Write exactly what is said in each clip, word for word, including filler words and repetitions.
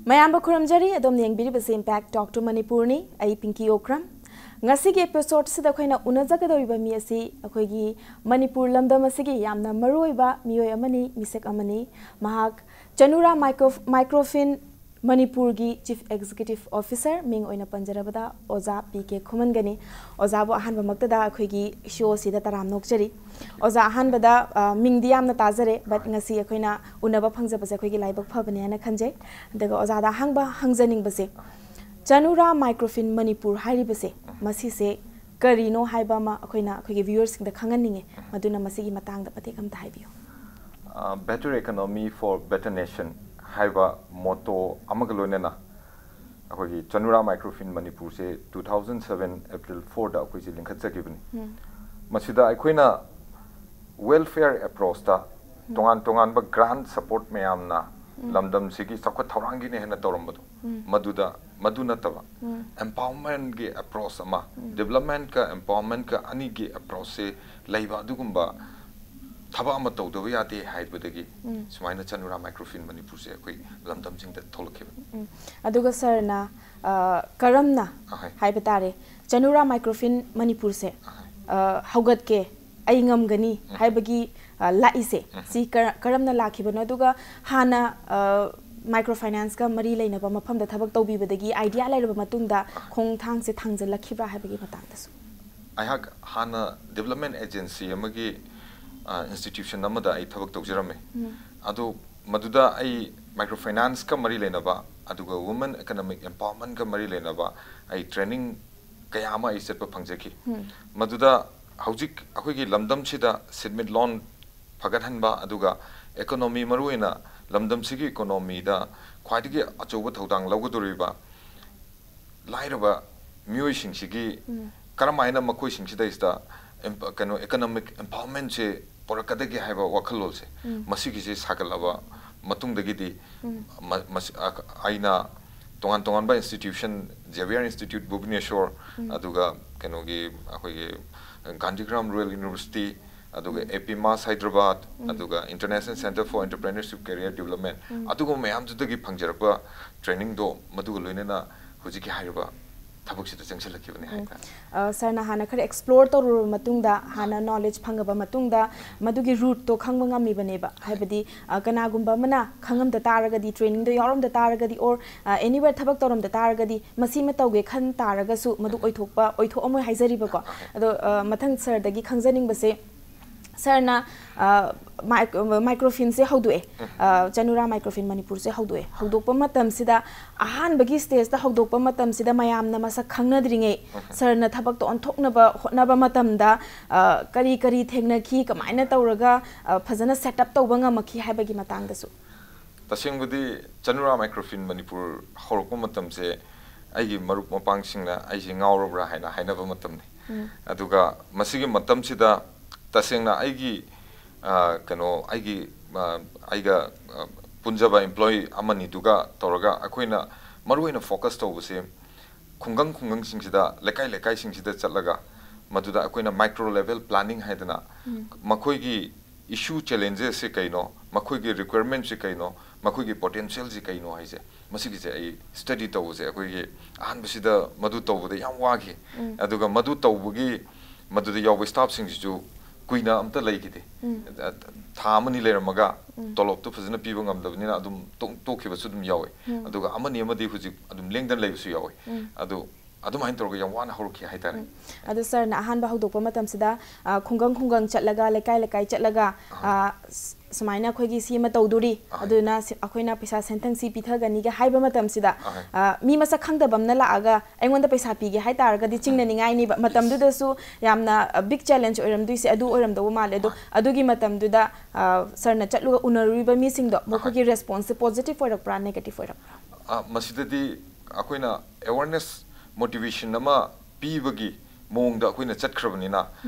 ꯃꯌꯥꯝꯕꯨ ꯈꯨꯔꯨꯝꯖꯔꯤ꯫ ꯑꯗꯣꯝꯅ ꯌꯦꯡꯕꯤꯔꯤꯕꯁꯤ Impact Talk to Manipurꯅꯤ꯫ ꯑꯩ ꯄꯤꯡꯀꯤ ꯑꯣꯀ꯭ꯔꯝ꯫ ꯉꯁꯤꯒꯤ episodeꯁꯤꯗ ꯑꯩꯈꯣꯏꯅ ꯎꯅꯖꯒꯗꯧꯔꯤꯕ ꯃꯤ ꯑꯁꯤ ꯑꯩꯈꯣꯏꯒꯤ ꯃꯅꯤꯄꯨꯔ ꯂꯝꯗꯝ ꯑꯁꯤꯒꯤ ꯌꯥꯝꯅ ꯃꯔꯨꯑꯣꯏꯕ ꯃꯤꯑꯣꯏ ꯑꯃꯅꯤ, ꯃꯤꯁꯛ ꯑꯃꯅꯤ꯫ ꯃꯍꯥꯛ ꯆꯅꯨꯔꯥ Micro- Microfin ꯃꯅꯤꯄꯨꯔꯒꯤ Chief Executive Officer, ꯃꯤꯡ ꯑꯣꯏꯅ ꯄꯟꯖꯔꯕꯗ ꯑꯣꯖꯥ ꯄꯤ ꯀꯦ ꯈꯨꯃꯟꯒꯅꯤ꯫ ꯑꯣꯖꯥꯕꯨ ꯑꯍꯥꯟꯕꯃꯛꯇꯗ ꯑꯩꯈꯣꯏꯒꯤ showꯁꯤꯗ ꯇꯔꯥꯝꯅ ꯑꯣꯛꯆꯔꯤ꯫ ꯑꯣꯖꯥ, ꯑꯍꯥꯟꯕꯗ, ꯑ, ꯃꯤꯡꯗꯤ ꯌꯥꯝꯅ ꯇꯥꯖꯔꯦ, but ꯉꯁꯤ ꯑꯩꯈꯣꯏꯅ ꯎꯅꯕ ꯐꯪꯖꯕꯁꯦ ꯑꯩꯈꯣꯏꯒꯤ ꯂꯥꯏꯕꯛ ꯐꯕꯅꯦ ꯍꯥꯏꯅ ꯈꯟꯖꯩ꯫ ꯑꯗꯨꯒ ꯑꯣꯖꯥꯗ ꯑꯍꯥꯡꯕ ꯍꯪꯖꯅꯤꯡꯕꯁꯦ, ꯆꯅꯨꯔꯥ Microfin ꯃꯅꯤꯄꯨꯔ ꯍꯥꯏꯔꯤꯕꯁꯦ, ꯃꯁꯤꯁꯦ ꯀꯔꯤꯅꯣ ꯍꯥꯏꯕ ꯑꯃ ꯑꯩꯈꯣꯏꯅ ꯑꯩꯈꯣꯏꯒꯤ viewersꯁꯤꯡꯗ ꯈꯪꯍꯟꯅꯤꯡꯉꯦ꯫ ꯃꯗꯨꯅ ꯃꯁꯤꯒꯤ ꯃꯇꯥꯡꯗ ꯃꯇꯦꯛ ꯑꯃꯇ ꯍꯥꯏꯕꯤꯌꯨ꯫ ꯑ, Better Economy for Better Nation ꯍꯥꯏꯕ motto ꯑꯃꯒ ꯂꯣꯏꯅꯅ ꯑꯩꯈꯣꯏꯒꯤ ꯆꯅꯨꯔꯥ Microfin ꯃꯅꯤꯄꯨꯔꯁꯦ two thousand seven April fourꯗ ꯑꯩꯈꯣꯏꯁꯦ ꯂꯤꯡꯈꯠꯆꯈꯤꯕꯅꯤ꯫ ꯃꯁꯤꯗ ꯑꯩꯈꯣꯏꯅ welfare approachꯇ ꯇꯣꯉꯥꯟ ꯇꯣꯉꯥꯟꯕ grant support ꯃꯌꯥꯝꯅ ꯂꯝꯗꯝꯁꯤꯒꯤ ꯆꯥꯎꯈꯠ ꯊꯧꯔꯥꯡꯒꯤꯅꯦ ꯍꯥꯏꯅ ꯇꯧꯔꯝꯕꯗꯣ, ꯃꯗꯨꯗ, ꯃꯗꯨ ꯅꯠꯇꯕ empowermentꯀꯤ approach ꯑꯃ, developmentꯀ empowermentꯀ ꯑꯅꯤꯒꯤ approachꯁꯦ ꯂꯩꯕ ꯑꯗꯨꯒꯨꯝꯕ ꯊꯕꯛ ꯑꯃ ꯇꯧꯗꯕ ꯌꯥꯗꯦ ꯍꯥꯏꯕꯗꯒꯤ ꯁꯨꯃꯥꯏꯅ ꯆꯅꯨꯔꯥ Microfin ꯃꯅꯤꯄꯨꯔꯁꯦ ꯑꯩꯈꯣꯏ ꯂꯝꯗꯝꯁꯤꯡꯗ ꯊꯣꯛꯂꯛꯈꯤꯕꯅꯤ꯫ ꯑꯗꯨꯒ ꯁꯥꯔꯅ, ꯑ, ꯀꯔꯝꯅ ꯑꯍꯣꯏ꯫ ꯍꯥꯏꯕ ꯇꯥꯔꯦ, ꯆꯅꯨꯔꯥ Microfin ꯃꯅꯤꯄꯨꯔꯁꯦ, ꯑ, ꯍꯧꯒꯠꯀꯦ, ꯑꯩ ꯉꯝꯒꯅꯤ ꯍꯥꯏꯕꯒꯤ, ꯑ, ꯂꯥꯛꯏꯁꯦ, ꯁꯤ ꯀꯔ- ꯀꯔꯝꯅ ꯂꯥꯛꯈꯤꯕꯅꯣ? ꯑꯗꯨꯒ ꯍꯥꯟꯅ, ꯑ, microfinanceꯀ ꯃꯔꯤ ꯂꯩꯅꯕ ꯃꯐꯝꯗ ꯊꯕꯛ ꯇꯧꯕꯤꯕꯗꯒꯤ idea ꯂꯩꯔꯕ ꯃꯇꯨꯡꯗ ꯈꯣꯡꯊꯥꯡꯁꯦ ꯊꯥꯡꯖꯜꯂꯛꯈꯤꯕ꯭ꯔꯥ ꯍꯥꯏꯕꯒꯤ ꯃꯇꯥꯡꯗꯁꯨ꯫ ꯑꯩꯍꯥꯛ ꯍꯥꯟꯅ development agency ꯑꯃꯒꯤ, ꯑ, institution ꯑꯃꯗ ꯑꯩ ꯊꯕꯛ ꯇꯧꯖꯔꯝꯃꯤ꯫ ꯑꯗꯨ ꯃꯗꯨꯗ ꯑꯩ microfinanceꯀ ꯃꯔꯤ ꯂꯩꯅꯕ, ꯑꯗꯨꯒ women economic empowermentꯀ ꯃꯔꯤ ꯂꯩꯅꯕ ꯑꯩ training ꯀꯌꯥ ꯑꯃ ꯑꯩ ꯆꯠꯄ ꯐꯪꯖꯈꯤ꯫ ꯃꯗꯨꯗ ꯍꯧꯖꯤꯛ ꯑꯩꯈꯣꯏꯒꯤ ꯂꯝꯗꯝꯁꯤꯗ ꯁꯦꯟꯃꯤꯠꯂꯣꯟ ꯐꯒꯠꯍꯟꯕ, ꯑꯗꯨꯒ economy, ꯃꯔꯨꯑꯣꯏꯅ ꯂꯝꯗꯝꯁꯤꯒꯤ economyꯗ ꯈ꯭ꯋꯥꯏꯗꯒꯤ ꯑꯆꯧꯕ ꯊꯧꯗꯥꯡ ꯂꯧꯒꯗꯧꯔꯤꯕ ꯂꯥꯏꯔꯕ ꯃꯤꯑꯣꯏꯁꯤꯡꯁꯤꯒꯤ ꯀꯔꯝꯍꯥꯏꯅ ꯃꯈꯣꯏꯁꯤꯡꯁꯤꯗꯩꯁꯤꯗ emp- ꯀꯩꯅꯣ, economic empowermentꯁꯦ ꯄꯨꯔꯛꯀꯗꯒꯦ ꯍꯥꯏꯕ ꯋꯥꯈꯜꯂꯣꯟꯁꯦ, ꯃꯁꯤꯒꯤꯁꯦ ꯁꯥꯒꯠꯂꯕ ꯃꯇꯨꯡꯗꯒꯤꯗꯤ ꯃ- ꯃꯁꯤ- ꯑ- ꯑꯩꯅ ꯇꯣꯉꯥꯟ ꯇꯣꯉꯥꯟꯕ institution, Xavier Institute Bhubaneswar, ꯑꯗꯨꯒ ꯀꯩꯅꯣꯒꯤ ꯑꯩꯈꯣꯏꯒꯤ Gandhigram Royal University, ꯑꯗꯨꯒ ꯑꯦ ꯄꯤ ꯃꯥꯁ ꯍꯥꯏꯗ꯭ꯔꯕꯥꯗ, ꯑꯗꯨꯒ International Centre for Entrepreneurship Career Development, ꯑꯗꯨꯒꯨꯝꯕ ꯃꯌꯥꯝꯗꯨꯗꯒꯤ ꯐꯪꯖꯔꯛꯄ ꯇ꯭ꯔꯦꯅꯤꯡꯗꯣ, ꯃꯗꯨꯒ ꯂꯣꯏꯅꯅ ꯍꯧꯖꯤꯛꯀꯤ ꯍꯥꯏꯔꯤꯕ ꯊꯕꯛꯁꯤꯗ ꯆꯪꯁꯤꯜꯂꯛꯈꯤꯕꯅꯤ ꯍꯥꯏꯇꯥꯔꯦ꯫ ꯁꯥꯔꯅ ꯍꯥꯟꯅ ꯈꯔ ꯑꯦꯛꯁꯄ꯭ꯂꯣꯔ ꯇꯧꯔꯨꯔꯕ ꯃꯇꯨꯡꯗ, ꯍꯥꯟꯅ ꯅꯣꯂꯦꯖ ꯐꯪꯉꯕ ꯃꯇꯨꯡꯗ, ꯃꯗꯨꯒꯤ ꯔꯨꯠꯇꯣ ꯈꯪꯕ ꯉꯝꯃꯤꯕꯅꯦꯕ꯫ ꯍꯥꯏꯕꯗꯤ, ꯑ, ꯀꯅꯥꯒꯨꯝꯕ ꯑꯃꯅ ꯈꯪꯉꯝꯗ ꯇꯥꯔꯒꯗꯤ, ꯇ꯭ꯔꯦꯅꯤꯡꯗꯣ ꯌꯥꯎꯔꯝꯗ ꯇꯥꯔꯒꯗꯤ, or, ꯑ, anywhere ꯊꯕꯛ ꯇꯧꯔꯝꯗ ꯇꯥꯔꯒꯗꯤ, ꯃꯁꯤꯃ ꯇꯧꯒꯦ ꯈꯟ ꯇꯥꯔꯒꯁꯨ ꯃꯗꯨ ꯑꯣꯏꯊꯣꯛꯄ, ꯑꯣꯏꯊꯣꯛꯑꯝꯃꯣꯏ ꯍꯥꯏꯖꯔꯤꯕꯀꯣ꯫ ꯑꯗꯣ, ꯑ, ꯃꯊꯪ ꯁꯥꯔꯗꯒꯤ ꯈꯪꯖꯅꯤꯡꯕꯁꯦ, ꯁꯥꯔꯅ, ꯑ, ꯃꯥꯏ-, ꯃꯥꯏꯀ꯭ꯔꯣꯐꯤꯟꯁꯦ ꯍꯧꯗꯣꯛꯑꯦ꯫ ꯑ, ꯆꯅꯨꯔꯥ ꯃꯥꯏꯀ꯭ꯔꯣꯐꯤꯟ ꯃꯅꯤꯄꯨꯔꯁꯦ ꯍꯧꯗꯣꯛꯑꯦ꯫ ꯍꯧꯗꯣꯛꯄ ꯃꯇꯝꯁꯤꯗ, ꯑꯍꯥꯟꯕꯒꯤ ꯁ꯭ꯇꯦꯖꯇ ꯍꯧꯗꯣꯛꯄ ꯃꯇꯝꯁꯤꯗ ꯃꯌꯥꯝꯅ ꯃꯁꯛ ꯈꯪꯅꯗ꯭ꯔꯤꯉꯩ, ꯁꯥꯔꯅ ꯊꯕꯛꯇ ꯑꯣꯟꯊꯣꯛꯅꯕ ꯍꯣꯠꯅꯕ ꯃꯇꯝꯗ, ꯑ, ꯀꯔꯤ ꯀꯔꯤ ꯊꯦꯡꯅꯈꯤ, ꯀꯃꯥꯏꯅ ꯇꯧꯔꯒ, ꯑ, ꯐꯖꯅ ꯁꯦꯠ ꯑꯞ ꯇꯧꯕ ꯉꯝꯃꯛꯈꯤ ꯍꯥꯏꯕꯒꯤ ꯃꯇꯥꯡꯗꯁꯨ꯫ ꯇꯁꯦꯡꯕꯗꯤ ꯆꯅꯨꯔꯥ ꯃꯥꯏꯀ꯭ꯔꯣꯐꯤꯟ ꯃꯅꯤꯄꯨꯔ ꯍꯧꯔꯛꯄ ꯃꯇꯝꯁꯦ ꯑꯩꯒꯤ ꯃꯔꯨꯞ ꯃꯄꯥꯡꯁꯤꯡꯅ ꯑꯩꯁꯦ ꯉꯥꯎꯔꯕ꯭ꯔꯥ ꯍꯥꯏꯅ ꯍꯥꯏꯅꯕ ꯃꯇꯝꯅꯤ꯫ ꯑꯗꯨꯒ ꯃꯁꯤꯒꯤ ꯃꯇꯝꯁꯤꯗ ꯇꯁꯦꯡꯅ ꯑꯩꯒꯤ, ꯑ, ꯀꯩꯅꯣ, ꯑꯩꯒꯤ, ꯑ, ꯑꯩꯒ, ꯑ, ꯄꯨꯟꯖꯕ ꯏꯝꯄ꯭ꯂꯣꯌꯤ ꯑꯃꯅꯤꯗꯨꯒ ꯇꯧꯔꯒ ꯑꯩꯈꯣꯏꯅ ꯃꯔꯨꯑꯣꯏꯅ ꯐꯣꯀꯁ ꯇꯧꯕꯁꯦ ꯈꯨꯡꯒꯪ ꯈꯨꯡꯒꯪꯁꯤꯡꯁꯤꯗ, ꯂꯩꯀꯥꯏ ꯂꯩꯀꯥꯏꯁꯤꯡꯁꯤꯗ ꯆꯠꯂꯒ ꯃꯗꯨꯗ ꯑꯩꯈꯣꯏꯅ ꯃꯥꯏꯀ꯭ꯔꯣ ꯂꯦꯚꯦꯜ ꯄ꯭ꯂꯥꯅꯤꯡ ꯍꯥꯏꯗꯅ ꯃꯈꯣꯏꯒꯤ ꯏꯁꯨ ꯆꯦꯂꯦꯟꯖꯦꯁꯁꯦ ꯀꯩꯅꯣ, ꯃꯈꯣꯏꯒꯤ ꯔꯤꯀ꯭ꯋꯥꯌꯔꯃꯦꯟꯠꯁꯦ ꯀꯩꯅꯣ, ꯃꯈꯣꯏꯒꯤ ꯄꯣꯇꯦꯟꯁꯤꯌꯦꯜꯁꯦ ꯀꯩꯅꯣ ꯍꯥꯏꯁꯦ, ꯃꯁꯤꯒꯤꯁꯦ ꯑꯩ ꯁ꯭ꯇꯗꯤ ꯇꯧꯕꯁꯦ ꯑꯩꯈꯣꯏꯒꯤ ꯑꯍꯥꯟꯕꯁꯤꯗ ꯃꯗꯨ ꯇꯧꯕꯗ ꯌꯥꯝ ꯋꯥꯈꯤ꯫ ꯑꯗꯨꯒ ꯃꯗꯨ ꯇꯧꯕꯒꯤ, ꯃꯗꯨꯗ ꯌꯥꯎꯕ ꯁ꯭ꯇꯥꯐꯁꯤꯡꯁꯤꯁꯨ ꯀꯨꯏꯅ ꯑꯝꯇ ꯂꯩꯈꯤꯗꯦ꯫ ꯊꯥ ꯑꯃꯅꯤ ꯂꯩꯔꯝꯃꯒ ꯇꯣꯂꯣꯞꯇꯨ ꯐꯖꯅ ꯄꯤꯕ ꯉꯝꯗꯕꯅꯤꯅ ꯑꯗꯨꯝ ꯇꯣꯛ-, ꯇꯣꯛꯈꯤꯕꯁꯨ ꯑꯗꯨꯝ ꯌꯥꯎꯋꯤ꯫ ꯑꯗꯨꯒ ꯑꯃꯅꯤ ꯑꯃꯗꯤ ꯍꯧꯖꯤꯛ ꯑꯗꯨꯝ ꯂꯦꯡꯗꯅ ꯂꯩꯕꯁꯨ ꯌꯥꯎꯋꯤ꯫ ꯑꯗꯨ ꯑꯗꯨꯃꯥꯏꯅ ꯇꯧꯔꯒ ꯌꯥꯝ ꯋꯥꯅ ꯍꯧꯔꯛꯈꯤ ꯍꯥꯏꯇꯥꯔꯦ꯫ ꯑꯗꯣ ꯁꯥꯔꯅ ꯑꯍꯥꯟꯕ ꯍꯧꯗꯣꯛꯄ ꯃꯇꯝꯁꯤꯗ, ꯑ, ꯈꯨꯡꯒꯪ ꯈꯨꯡꯒꯪ ꯆꯠꯂꯒ, ꯂꯩꯀꯥꯏ ꯂꯩꯀꯥꯏ ꯆꯠꯂꯒ, ꯑ, ꯁ-, ꯁꯨꯃꯥꯏꯅ ꯑꯩꯈꯣꯏꯒꯤ ꯁꯤ ꯑꯃ ꯇꯧꯗꯣꯔꯤ, ꯑꯗꯨꯅ ꯁꯤ-, ꯑꯩꯈꯣꯏꯅ ꯄꯩꯁꯥ ꯁꯦꯟꯊꯪ ꯁꯤ ꯄꯤꯊꯒꯅꯤꯒ ꯍꯥꯏꯕ ꯃꯇꯝꯁꯤꯗ, ꯑ, ꯃꯤ ꯃꯁꯛ ꯈꯪꯗꯕ ꯑꯃꯅ ꯂꯥꯛꯑꯒ ꯑꯩꯉꯣꯟꯗ ꯄꯩꯁꯥ ꯄꯤꯒꯦ ꯍꯥꯏ ꯇꯥꯔꯒꯗꯤ ꯆꯤꯡꯅꯅꯤꯡꯉꯥꯏꯅꯦꯕ꯫ ꯃꯇꯝꯗꯨꯗꯁꯨ ꯌꯥꯝꯅ, ꯑ, ꯕꯤꯛ ꯆꯦꯂꯦꯟꯖ ꯑꯣꯏꯔꯝꯗꯣꯏꯁꯦ ꯑꯗꯨ ꯑꯣꯏꯔꯝꯗꯧꯕ ꯃꯥꯜꯂꯦ꯫ ꯑꯗꯣ ꯑꯗꯨꯒꯤ ꯃꯇꯝꯗꯨꯗ, ꯑ, ꯁꯥꯔꯅ ꯆꯠꯂꯒ ꯎꯅꯔꯨꯔꯤꯕ ꯃꯤꯁꯤꯡꯗꯣ, ꯃꯈꯣꯏꯒꯤ ꯔꯦꯁꯄꯣꯟꯁꯁꯦ ꯄꯣꯖꯤꯇꯤꯚ ꯑꯣꯏꯔꯛꯄ꯭ꯔꯥ, ꯅꯦꯒꯦꯇꯤꯚ ꯑꯣꯏꯔꯛꯄ꯭ꯔꯥ? ꯑ, ꯃꯁꯤꯗꯗꯤ ꯑꯩꯈꯣꯏꯅ ꯑꯦꯋꯥꯔꯅꯦꯁ, ꯃꯣꯇꯤꯚꯦꯁꯟ ꯑꯃ ꯄꯤꯕꯒꯤ ꯃꯑꯣꯡꯗ ꯑꯩꯈꯣꯏꯅ ꯆꯠꯈ꯭ꯔꯕꯅꯤꯅ,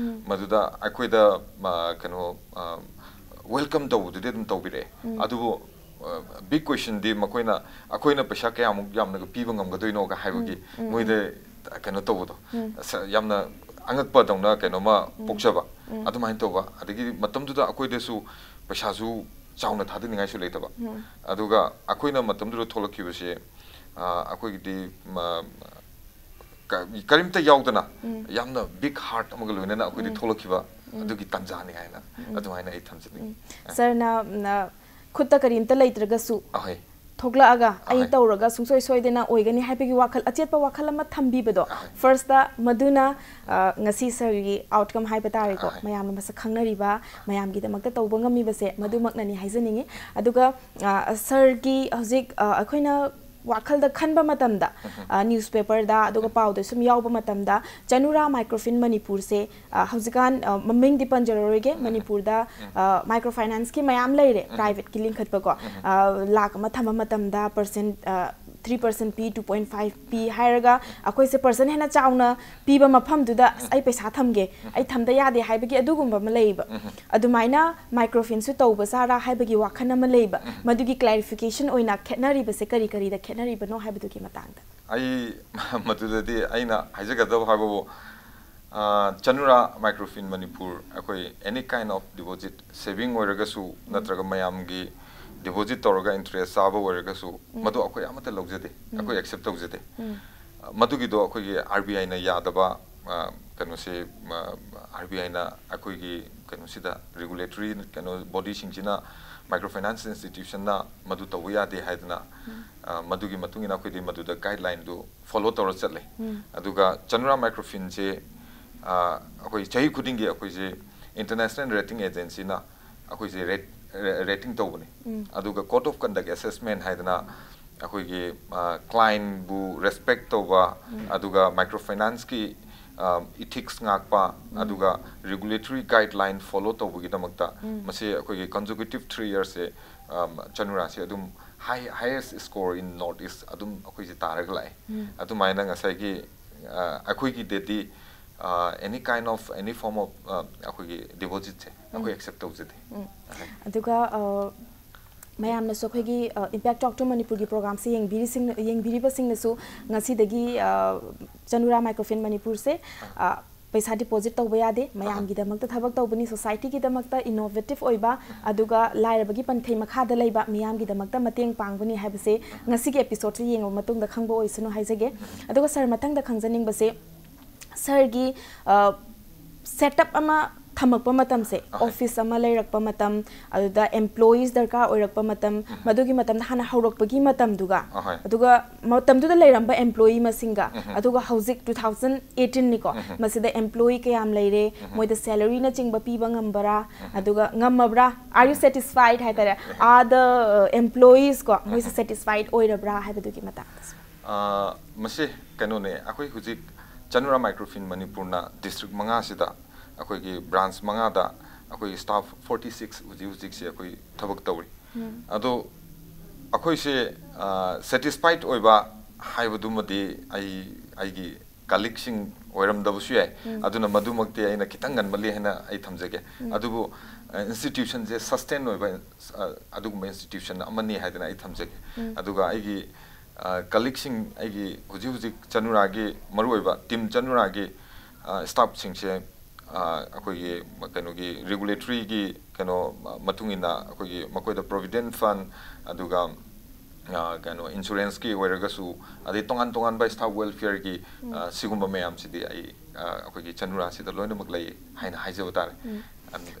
ꯃꯗꯨꯗ ꯑꯩꯈꯣꯏꯗ, ꯑ, ꯀꯩꯅꯣ, ꯑ, ꯋꯦꯜꯀꯝ ꯇꯧꯕꯗꯨꯗꯤ ꯑꯗꯨꯝ ꯇꯧꯕꯤꯔꯛꯑꯦ꯫ ꯑꯗꯨꯕꯨ, ꯑ, ꯕꯤꯛ ꯀ꯭ꯋꯦꯁꯟꯗꯤ ꯃꯈꯣꯏꯅ, ꯑꯩꯈꯣꯏꯅ ꯄꯩꯁꯥ ꯀꯌꯥꯃꯨꯛ ꯌꯥꯝꯅꯒ ꯄꯤꯕ ꯉꯝꯒꯗꯣꯏꯅꯣꯒ ꯍꯥꯏꯕꯒꯤ ꯃꯣꯏꯗ ꯀꯩꯅꯣ ꯇꯧꯕꯗꯣ, ꯁ-, ꯌꯥꯝꯅ ꯑꯉꯛꯄꯗꯧꯅ ꯀꯩꯅꯣꯝꯃ ꯄꯣꯛꯆꯕ, ꯑꯗꯨꯃꯥꯏꯅ ꯇꯧꯕ꯫ ꯑꯗꯒꯤ ꯃꯇꯝꯗꯨꯗ ꯑꯩꯈꯣꯏꯗꯁꯨ ꯄꯩꯁꯥꯁꯨ ꯆꯥꯎꯅ ꯊꯥꯗꯅꯤꯡꯉꯥꯏꯁꯨ ꯂꯩꯇꯕ꯫ ꯑꯗꯨꯒ ꯑꯩꯈꯣꯏꯅ ꯃꯇꯝꯗꯨꯗ ꯊꯣꯛꯂꯛꯈꯤꯕꯁꯦ, ꯑ, ꯑꯩꯈꯣꯏꯒꯤꯗꯤ, ꯃ, ꯀ-, ꯀꯔꯤꯝꯇ ꯌꯥꯎꯗꯅ ꯌꯥꯝꯅ big heart ꯑꯃꯒ ꯂꯣꯏꯅꯅ ꯑꯩꯈꯣꯏꯗꯤ ꯊꯣꯛꯂꯛꯈꯤꯕ ꯑꯗꯨꯒꯤ ꯇꯥꯟꯖꯥꯅꯤ ꯍꯥꯏꯅ ꯑꯗꯨꯃꯥꯏꯅ ꯑꯩ ꯊꯝꯖꯅꯤꯡꯉꯤ꯫ ꯁꯔꯅ, ꯎꯝ, ꯑ, ꯈꯨꯠꯇ ꯀꯔꯤꯝꯇ ꯂꯩꯇ꯭ꯔꯒꯁꯨ ꯑꯍꯣꯏ꯫ ꯊꯣꯛꯂꯛꯑꯒ ꯑꯩ ꯑꯍꯣꯏ꯫ ꯇꯧꯔꯒ ꯁꯨꯡꯁꯣꯏ ꯁꯣꯏꯗꯅ ꯑꯣꯏꯒꯅꯤ ꯍꯥꯏꯕꯒꯤ ꯋꯥꯈꯜ, ꯑꯆꯦꯠꯄ ꯋꯥꯈꯜ ꯑꯃ ꯊꯝꯕꯤꯕꯗꯣ꯫ ꯑꯍꯣꯏ꯫ First ꯃꯗꯨꯅ, ꯑ, ꯉꯁꯤ ꯁꯔꯒꯤ outcome ꯍꯥꯏꯕ ꯇꯥꯔꯦꯀꯣ, ꯑꯍꯣꯏ꯫ ꯃꯌꯥꯝꯅ ꯃꯁꯛ ꯈꯪꯅꯔꯤꯕ, ꯃꯌꯥꯝꯒꯤꯗꯃꯛꯇ ꯇꯧꯕ ꯉꯝꯃꯤꯕꯁꯦ ꯃꯗꯨꯃꯛꯅꯅꯤ ꯍꯥꯏꯖꯅꯤꯡꯉꯤ꯫ ꯑꯗꯨꯒ, ꯑ, ꯁꯔꯒꯤ ꯍꯧꯖꯤꯛ, ꯑ, ꯑꯩꯈꯣꯏꯅ ꯋꯥꯈꯜꯗ ꯈꯟꯕ ꯃꯇꯝꯗ, ꯎꯝꯍꯨꯝ꯫ ꯑ, newspaperꯗ ꯑꯗꯨꯒ ꯎꯝ꯫ ꯄꯥꯎꯗ ꯁꯨꯝ ꯌꯥꯎꯕ ꯃꯇꯝꯗ ꯆꯅꯨꯔꯥ Microfinance ꯃꯅꯤꯄꯨꯔꯁꯦ, ꯑ, ꯍꯧꯖꯤꯛꯀꯥꯟ, ꯑ, ꯃꯃꯤꯡꯗꯤ ꯄꯟꯖꯔꯔꯣꯏꯒꯦ, ꯎꯝ꯫ ꯃꯅꯤꯄꯨꯔꯗ, ꯎꯝ꯫ ꯑ, microfinanceꯀꯤ ꯃꯌꯥꯝ ꯂꯩꯔꯦ, ꯎꯝ꯫ Privateꯀꯤ ꯂꯤꯡꯈꯠꯄꯀꯣ, ꯎꯝ꯫ ꯑ, ꯂꯥꯛ ꯑꯃ ꯊꯝꯕ ꯃꯇꯝꯗ percent, ꯑ, three percent ꯄꯤ, two point five ꯄꯤ ꯍꯥꯏꯔꯒ ꯑꯩꯈꯣꯏꯁꯦ percent ꯍꯦꯟꯅ ꯆꯥꯎꯅ ꯄꯤꯕ ꯃꯐꯝꯗꯨꯗ, "ꯑꯁ, ꯎꯝ꯫ ꯑꯩ ꯄꯩꯁꯥ ꯊꯝꯒꯦ, ꯎꯝ꯫ ꯑꯩ ꯊꯝꯗ ꯌꯥꯗꯦ" ꯍꯥꯏꯕꯒꯤ ꯑꯗꯨꯒꯨꯝꯕ ꯑꯃ ꯂꯩꯌꯦꯕ꯫ ꯎꯝ꯫ ꯑꯗꯨꯃꯥꯏꯅ Microfinanceꯁꯨ ꯇꯧꯕ ꯖꯥꯔꯥ ꯍꯥꯏꯕꯒꯤ ꯋꯥꯈꯜ ꯑꯃ ꯂꯩꯕ꯫ ꯎꯝ꯫ ꯃꯗꯨꯒꯤ clarification ꯑꯣꯏꯅ ꯈꯦꯠꯅꯔꯤꯕꯁꯦ ꯀꯔꯤ ꯀꯔꯤꯗ ꯈꯦꯠꯅꯔꯤꯕꯅꯣ ꯍꯥꯏꯕꯗꯨꯒꯤ ꯃꯇꯥꯡꯗ꯫ ꯑꯩ ꯃꯗꯨꯗꯗꯤ ꯑꯩꯅ ꯍꯥꯏꯖꯒꯗꯕ ꯍꯥꯏꯕꯕꯨ, ꯑ, ꯆꯅꯨꯔꯥ Microfinance ꯃꯅꯤꯄꯨꯔ ꯑꯩꯈꯣꯏ any kind of deposit, saving ꯑꯣꯏꯔꯒꯁꯨ ꯎꯝ꯫ ꯅꯠꯇ꯭ꯔꯒ ꯃꯌꯥꯝꯒꯤ deposit ꯇꯧꯔꯒ interest ꯆꯥꯕ ꯑꯣꯏꯔꯒꯁꯨ, ꯎꯝ꯫ ꯃꯗꯨ ꯑꯩꯈꯣꯏ ꯑꯃꯠꯇ ꯂꯧꯖꯗꯦ, ꯎꯝ꯫ ꯑꯩꯈꯣꯏ accept ꯇꯧꯖꯗꯦ꯫ ꯎꯝ꯫ ꯑ, ꯃꯗꯨꯒꯤꯗꯣ ꯑꯩꯈꯣꯏꯒꯤ RBIꯅ ꯌꯥꯗꯕ, ꯑ, ꯀꯩꯅꯣꯁꯦ, ꯑ, RBIꯅ ꯑꯩꯈꯣꯏꯒꯤ ꯀꯩꯅꯣꯁꯤꯗ regulatory ꯀꯩꯅꯣ bodyꯁꯤꯡꯁꯤꯅ microfinance institutionꯅ ꯃꯗꯨ ꯇꯧꯕ ꯌꯥꯗꯦ ꯍꯥꯏꯗꯅ, ꯎꯝ꯫ ꯑ, ꯃꯗꯨꯒꯤ ꯃꯇꯨꯡ ꯏꯟꯅ ꯑꯩꯈꯣꯏꯗꯤ ꯃꯗꯨꯗ guideline ꯗꯨ follow ꯇꯧꯔ ꯆꯠꯂꯦ꯫ ꯎꯝ꯫ ꯑꯗꯨꯒ ꯆꯅꯨꯔꯥ Microfinanceꯁꯦ, ꯑ, ꯑꯩꯈꯣꯏ ꯆꯍꯤ ꯈꯨꯗꯤꯡꯒꯤ ꯑꯩꯈꯣꯏꯁꯦ International Rating Agencyꯅ ꯑꯩꯈꯣꯏꯁꯦ rate, rating ꯇꯧꯕꯅꯦ꯫ ꯎꯝ꯫ ꯑꯗꯨꯒ Code of Conduct Assessment ꯍꯥꯏꯗꯅ ꯑꯩꯈꯣꯏꯒꯤ, ꯑ, clientꯕꯨ respect ꯇꯧꯕ, ꯎꯝ꯫ ꯑꯗꯨꯒ microfinanceꯀꯤ, ꯑ, ethics ꯉꯥꯛꯄ, ꯎꯝ꯫ ꯑꯗꯨꯒ regulatory guideline follow ꯇꯧꯕꯒꯤꯗꯃꯛꯇ ꯎꯝ꯫ ꯃꯁꯤ ꯑꯩꯈꯣꯏꯒꯤ consecutive three yearsꯁꯦ, ꯑ, ꯆꯅꯨꯔꯥꯁꯦ ꯑꯗꯨꯝ high, highest score in North East ꯑꯗꯨꯝ ꯑꯩꯈꯣꯏꯁꯦ ꯇꯥꯔꯒ ꯂꯥꯛꯑꯦ꯫ ꯎꯝ꯫ ꯑꯗꯨꯃꯥꯏꯅ ꯉꯁꯥꯏꯒꯤ, ꯑ, ꯑꯩꯈꯣꯏꯒꯤꯗꯗꯤ, ꯑ, any kind of, any form of, ꯑ, ꯑꯩꯈꯣꯏꯒꯤ depositꯁꯦ ꯑꯩꯈꯣꯏ ꯎꯝ꯫ Accept ꯇꯧꯖꯗꯦ꯫ ꯎꯝ꯫ ꯑꯍꯣꯏ꯫ ꯑꯗꯨꯒ, ꯑ, ꯃꯌꯥꯝꯅꯁꯨ ꯑꯩꯈꯣꯏꯒꯤ, ꯑ, Impact Talk to ꯃꯅꯤꯄꯨꯔꯒꯤ programꯁꯦ ꯌꯦꯡꯕꯤꯔꯤꯁꯤꯡ-, ꯌꯦꯡꯕꯤꯔꯤꯕꯁꯤꯡꯅꯁꯨ ꯉꯁꯤꯗꯒꯤ, ꯑ, ꯆꯅꯨꯔꯥ Microfinance ꯃꯅꯤꯄꯨꯔꯁꯦ, ꯑ, ꯄꯩꯁꯥ deposit ꯇꯧꯕ ꯌꯥꯗꯦ꯫ ꯃꯌꯥꯝꯒꯤꯗꯃꯛꯇ ꯊꯕꯛ ꯇꯧꯕꯅꯤ, society ꯒꯤꯗꯃꯛꯇ innovative ꯑꯣꯏꯕ, ꯑꯗꯨꯒ ꯂꯥꯏꯔꯕꯒꯤ ꯄꯟꯊꯩ ꯃꯈꯥꯗ ꯂꯩꯕ ꯃꯤꯌꯥꯝꯒꯤꯗꯃꯛꯇ ꯃꯇꯦꯡ ꯄꯥꯡꯕꯅꯤ ꯍꯥꯏꯕꯁꯦ ꯉꯁꯤꯒꯤ episode ꯁꯦ ꯌꯦꯡꯉꯕ ꯃꯇꯨꯡꯗ ꯈꯪꯕ ꯑꯣꯏꯁꯅꯨ ꯍꯥꯏꯖꯒꯦ꯫ ꯑꯗꯨꯒ sir, ꯃꯊꯪꯗ ꯈꯪꯖꯅꯤꯡꯕꯁꯦ, sir ꯒꯤ, ꯑ, setup ꯑꯃ ꯊꯝꯃꯛꯄ ꯃꯇꯝꯁꯦ, ꯑꯍꯣꯏ꯫ Office ꯑꯃ ꯂꯩꯔꯛꯄ ꯃꯇꯝ, ꯑꯗꯨꯗ employees ꯗꯔꯀꯥꯔ ꯑꯣꯏꯔꯛꯄ ꯃꯇꯝ, ꯎꯝ꯫ ꯃꯗꯨꯒꯤ ꯃꯇꯝꯗ ꯍꯥꯟꯅ ꯍꯧꯔꯛꯄꯒꯤ ꯃꯇꯝꯗꯨꯒ, ꯑꯍꯣꯏ꯫ ꯑꯗꯨꯒ ꯃꯇꯝꯗꯨꯗ ꯂꯩꯔꯝꯕ employee ꯃꯁꯤꯡꯒ, ꯎꯝ꯫ ꯑꯗꯨꯒ ꯍꯧꯖꯤꯛ two thousand eighteen ꯅꯤꯀꯣ, ꯎꯝ꯫ ꯃꯁꯤꯗ employee ꯀꯌꯥꯝ ꯂꯩꯔꯦ, ꯎꯝ꯫ ꯃꯣꯏꯗ salary ꯅꯆꯤꯡꯕ ꯄꯤꯕ ꯉꯝꯕꯔꯥ, ꯎꯝ꯫ ꯑꯗꯨꯒ ꯉꯝꯃꯕ꯭ꯔꯥ, are you satisfied ꯍꯥꯏꯇꯥꯔꯦ, ꯎꯝ꯫ Are the, uh, employees ꯀꯣ, ꯃꯣꯏꯁꯦ ꯎꯝ꯫ Satisfied ꯑꯣꯏꯔꯕ꯭ꯔꯥ ꯍꯥꯏꯕꯗꯨꯒꯤ ꯃꯇꯥꯡꯗꯁꯨ꯫ ꯑ, ꯃꯁꯤ ꯀꯩꯅꯣꯅꯦ, ꯑꯩꯈꯣꯏ ꯍꯧꯖꯤꯛ ꯆꯅꯨꯔꯥ ꯃꯥꯏꯀ꯭ꯔꯣꯐꯤꯟ ꯃꯅꯤꯄꯨꯔꯅ district ꯃꯉꯥꯁꯤꯗ, ꯑꯩꯈꯣꯏꯒꯤ branch ꯃꯉꯥꯗ ꯑꯩꯈꯣꯏꯒꯤ staff forty six ꯍꯧꯖꯤꯛ ꯍꯧꯖꯤꯛꯁꯦ ꯑꯩꯈꯣꯏ ꯊꯕꯛ ꯇꯧꯔꯤ꯫ ꯎꯝ꯫ ꯑꯗꯣ ꯑꯩꯈꯣꯏꯁꯦ, ꯑ, satisfied ꯑꯣꯏꯕ ꯍꯥꯏꯕꯗꯨꯃꯗꯤ ꯑꯩ, ꯑꯩꯒꯤ colleague ꯁꯤꯡ ꯑꯣꯏꯔꯝꯗꯕꯁꯨ ꯌꯥꯏ꯫ ꯎꯝ꯫ ꯑꯗꯨꯅ ꯃꯗꯨꯃꯛꯇꯤ ꯑꯩꯅ ꯈꯤꯇꯪ ꯉꯟꯃꯜꯂꯤ ꯍꯥꯏꯅ ꯑꯩ ꯊꯝꯖꯒꯦ꯫ ꯎꯝ꯫ ꯑꯗꯨꯕꯨ, ꯑ, institution ꯁꯦ sustain ꯑꯣꯏꯕ, ꯑ, ꯑꯗꯨꯒꯨꯝꯕ institution ꯑꯃꯅꯤ ꯍꯥꯏꯗꯅ ꯑꯩ ꯊꯝꯖꯒꯦ꯫ ꯎꯝ꯫ ꯑꯗꯨꯒ ꯑꯩꯒꯤ, ꯑ, colleague ꯁꯤꯡ, ꯑꯩꯒꯤ ꯍꯧꯖꯤꯛ ꯍꯧꯖꯤꯛ ꯆꯅꯨꯔꯥꯒꯤ ꯃꯔꯨꯑꯣꯏꯕ team ꯆꯅꯨꯔꯥꯒꯤ, ꯑ, staff ꯁꯤꯡꯁꯦ, ꯑ, ꯑꯩꯈꯣꯏꯒꯤ ꯀꯩꯅꯣꯒꯤ regulatory ꯒꯤ ꯀꯩꯅꯣ, ꯑ, ꯃꯇꯨꯡ ꯏꯟꯅ ꯑꯩꯈꯣꯏꯒꯤ ꯃꯈꯣꯏꯗ provident fund, ꯑꯗꯨꯒ, ꯑ, ꯀꯩꯅꯣ insurance ꯀꯤ ꯑꯣꯏꯔꯒꯁꯨ, ꯑꯗꯩ ꯇꯣꯉꯥꯟ ꯇꯣꯉꯥꯟꯕ staff welfare ꯒꯤ, ꯎꯝ꯫ ꯑ, ꯁꯤꯒꯨꯝꯕ ꯃꯌꯥꯝꯁꯤꯗꯤ ꯑꯩ, ꯑ, ꯑꯩꯈꯣꯏꯒꯤ ꯆꯅꯨꯔꯥꯁꯤꯗ ꯂꯣꯏꯅꯃꯛ ꯂꯩ ꯍꯥꯏꯅ ꯍꯥꯏꯖꯕ ꯇꯥꯔꯦ꯫ ꯎꯝ꯫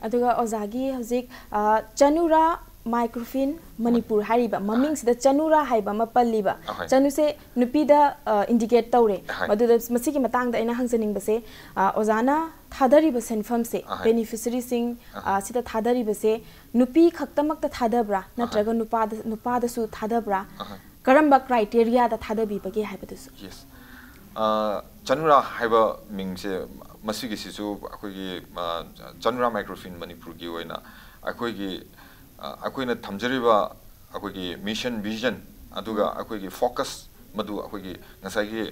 ꯑꯗꯨꯒ ꯑꯣꯖꯥꯒꯤ ꯍꯧꯖꯤꯛ, ꯑ, ꯆꯅꯨꯔꯥ ꯃꯥꯏꯀ꯭ꯔꯣꯐꯤꯟ ꯃꯅꯤꯄꯨꯔ ꯍꯥꯏꯔꯤꯕ ꯃꯃꯤꯡꯁꯤꯗ ꯆꯅꯨꯔꯥ ꯍꯥꯏꯕ ꯑꯃ ꯄꯜꯂꯤꯕ, ꯑꯍꯣꯏ꯫ ꯆꯅꯨꯁꯦ ꯅꯨꯄꯤꯗ, ꯑ, indicate ꯇꯧꯔꯦ꯫ ꯑꯍꯣꯏ꯫ ꯃꯗꯨꯗ ꯃꯁꯤꯒꯤ ꯃꯇꯥꯡꯗ ꯑꯩꯅ ꯍꯪꯖꯅꯤꯡꯕꯁꯦ, ꯑ, ꯑꯣꯖꯥꯅ ꯊꯥꯗꯔꯤꯕ ꯁꯦꯟꯐꯝꯁꯦ, ꯑꯍꯣꯏ꯫ Beneficiary ꯁꯤꯡ, ꯑꯍꯣꯏ꯫ ꯑ, ꯁꯤꯗ ꯊꯥꯗꯔꯤꯕꯁꯦ ꯅꯨꯄꯤ ꯈꯛꯇꯃꯛꯇ ꯊꯥꯗꯕ꯭ꯔꯥ, ꯑꯍꯣꯏ꯫ ꯅꯠꯇ꯭ꯔꯒ ꯅꯨꯄꯥꯗ, ꯅꯨꯄꯥꯗꯁꯨ ꯊꯥꯗꯕ꯭ꯔꯥ? ꯑꯍꯣꯏ꯫ ꯀꯔꯝꯕ criteria ꯗ ꯊꯥꯗꯕꯤꯕꯒꯦ ꯍꯥꯏꯕꯗꯨꯁꯨ꯫ Yes꯫ ꯑ, ꯆꯅꯨꯔꯥ ꯍꯥꯏꯕ ꯃꯤꯡꯁꯦ, ꯃꯁꯤꯒꯤꯁꯤꯁꯨ ꯑꯩꯈꯣꯏꯒꯤ, ꯑ, ꯆꯅꯨꯔꯥ ꯃꯥꯏꯀ꯭ꯔꯣꯐꯤꯟ ꯃꯅꯤꯄꯨꯔꯒꯤ ꯑꯣꯏꯅ ꯑꯩꯈꯣꯏꯒꯤ, ꯑ, ꯑꯩꯈꯣꯏꯅ ꯊꯝꯖꯔꯤꯕ ꯑꯩꯈꯣꯏꯒꯤ mission, vision, ꯑꯗꯨꯒ ꯎꯝ꯫ ꯑꯩꯈꯣꯏꯒꯤ focus, ꯃꯗꯨ ꯑꯩꯈꯣꯏꯒꯤ ꯉꯁꯥꯏꯒꯤ,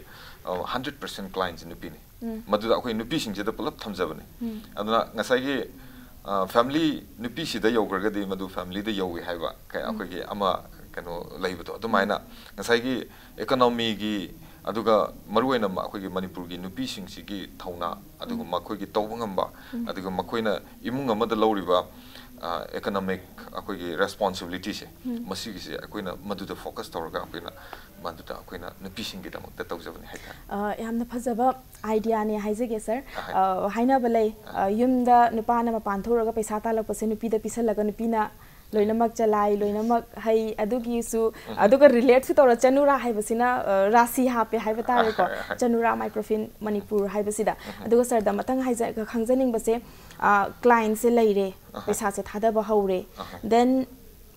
ꯑ, hundred percent client ꯁꯦ ꯅꯨꯄꯤꯅꯤ꯫ ꯎꯝ꯫ ꯃꯗꯨꯗ ꯑꯩꯈꯣꯏ ꯅꯨꯄꯤꯁꯤꯡꯁꯤꯗ ꯄꯨꯂꯞ ꯊꯝꯖꯕꯅꯤ꯫ ꯎꯝ꯫ ꯑꯗꯨꯅ ꯉꯁꯥꯏꯒꯤ, ꯑ, family ꯅꯨꯄꯤꯁꯤꯗ ꯌꯧꯈ꯭ꯔꯒꯗꯤ ꯃꯗꯨ family ꯗ ꯌꯧꯏ ꯍꯥꯏꯕ ꯀ-, ꯎꯝ꯫ ꯑꯩꯈꯣꯏꯒꯤ ꯑꯃ ꯀꯩꯅꯣ ꯂꯩꯕꯗꯣ, ꯑꯗꯨꯃꯥꯏꯅ ꯎꯝ꯫ ꯉꯁꯥꯏꯒꯤ economy ꯒꯤ, ꯑꯗꯨꯒ ꯃꯔꯨꯑꯣꯏꯅ ꯃ-, ꯑꯩꯈꯣꯏꯒꯤ ꯃꯅꯤꯄꯨꯔꯒꯤ ꯅꯨꯄꯤꯁꯤꯡꯁꯤꯒꯤ ꯊꯧꯅꯥ, ꯑꯗꯨꯒ ꯎꯝ꯫ ꯃꯈꯣꯏꯒꯤ ꯇꯧꯕ ꯉꯝꯕ, ꯎꯝ꯫ ꯑꯗꯨꯒ ꯃꯈꯣꯏꯅ ꯏꯃꯨꯡ ꯑꯃꯗ ꯂꯧꯔꯤꯕ, ꯑ, economic ꯑꯩꯈꯣꯏꯒꯤ responsibilityꯁꯦ, ꯎꯝ꯫ ꯃꯁꯤꯒꯤꯁꯦ ꯑꯩꯈꯣꯏꯅ ꯃꯗꯨꯗ focus ꯇꯧꯔꯒ ꯑꯩꯈꯣꯏꯅ ꯃꯗꯨꯗ ꯑꯩꯈꯣꯏꯅ ꯅꯨꯄꯤꯁꯤꯡꯒꯤꯗꯃꯛꯇ ꯇꯧꯖꯕꯅꯤ ꯍꯥꯏꯇꯥꯔꯦ꯫ ꯑ, ꯌꯥꯝꯅ ꯐꯖꯕ ideaꯅꯦ ꯍꯥꯏꯖꯒꯦ, sir꯫ ꯑꯍꯣꯏ꯫ ꯑ, ꯍꯥꯏꯅꯕ ꯂꯩ, ꯑꯍꯣꯏ꯫ ꯑ, ꯌꯨꯝꯗ ꯅꯨꯄꯥꯅ ꯃꯄꯥꯟ ꯊꯣꯛꯎꯔꯒ ꯄꯩꯁꯥ ꯇꯥꯜꯂꯛꯄꯁꯦ ꯅꯨꯄꯤꯗ ꯄꯤꯁꯜꯂꯒ ꯅꯨꯄꯤꯅ ꯂꯣꯏꯅꯃꯛ ꯆꯂꯥꯏ, ꯂꯣꯏꯅꯃꯛ ꯍꯩ, ꯑꯗꯨꯒꯤꯁꯨ, ꯎꯝ꯫ ꯑꯗꯨꯒ relateꯁꯨ ꯇꯧꯔ ꯆꯅꯨꯔꯥ ꯍꯥꯏꯕꯁꯤꯅ, ꯑ, ꯔꯥꯁꯤ ꯍꯥꯞꯄꯦ ꯍꯥꯏꯕ ꯇꯥꯔꯦꯀꯣ, ꯑꯍꯣꯏ, ꯑꯍꯣꯏ꯫ ꯆꯅꯨꯔꯥ microfinance ꯃꯅꯤꯄꯨꯔ ꯍꯥꯏꯕꯁꯤꯗ꯫ ꯎꯝ꯫ ꯑꯗꯨꯒ sirꯗ ꯃꯊꯪ ꯍꯥꯏꯖ-, ꯈꯪꯖꯅꯤꯡꯕꯁꯦ, ꯑ, clientꯁꯦ ꯂꯩꯔꯦ, ꯑꯍꯣꯏ꯫ ꯄꯩꯁꯥꯁꯦ ꯊꯥꯗꯕ ꯍꯧꯔꯦ, ꯑꯍꯣꯏ꯫ Then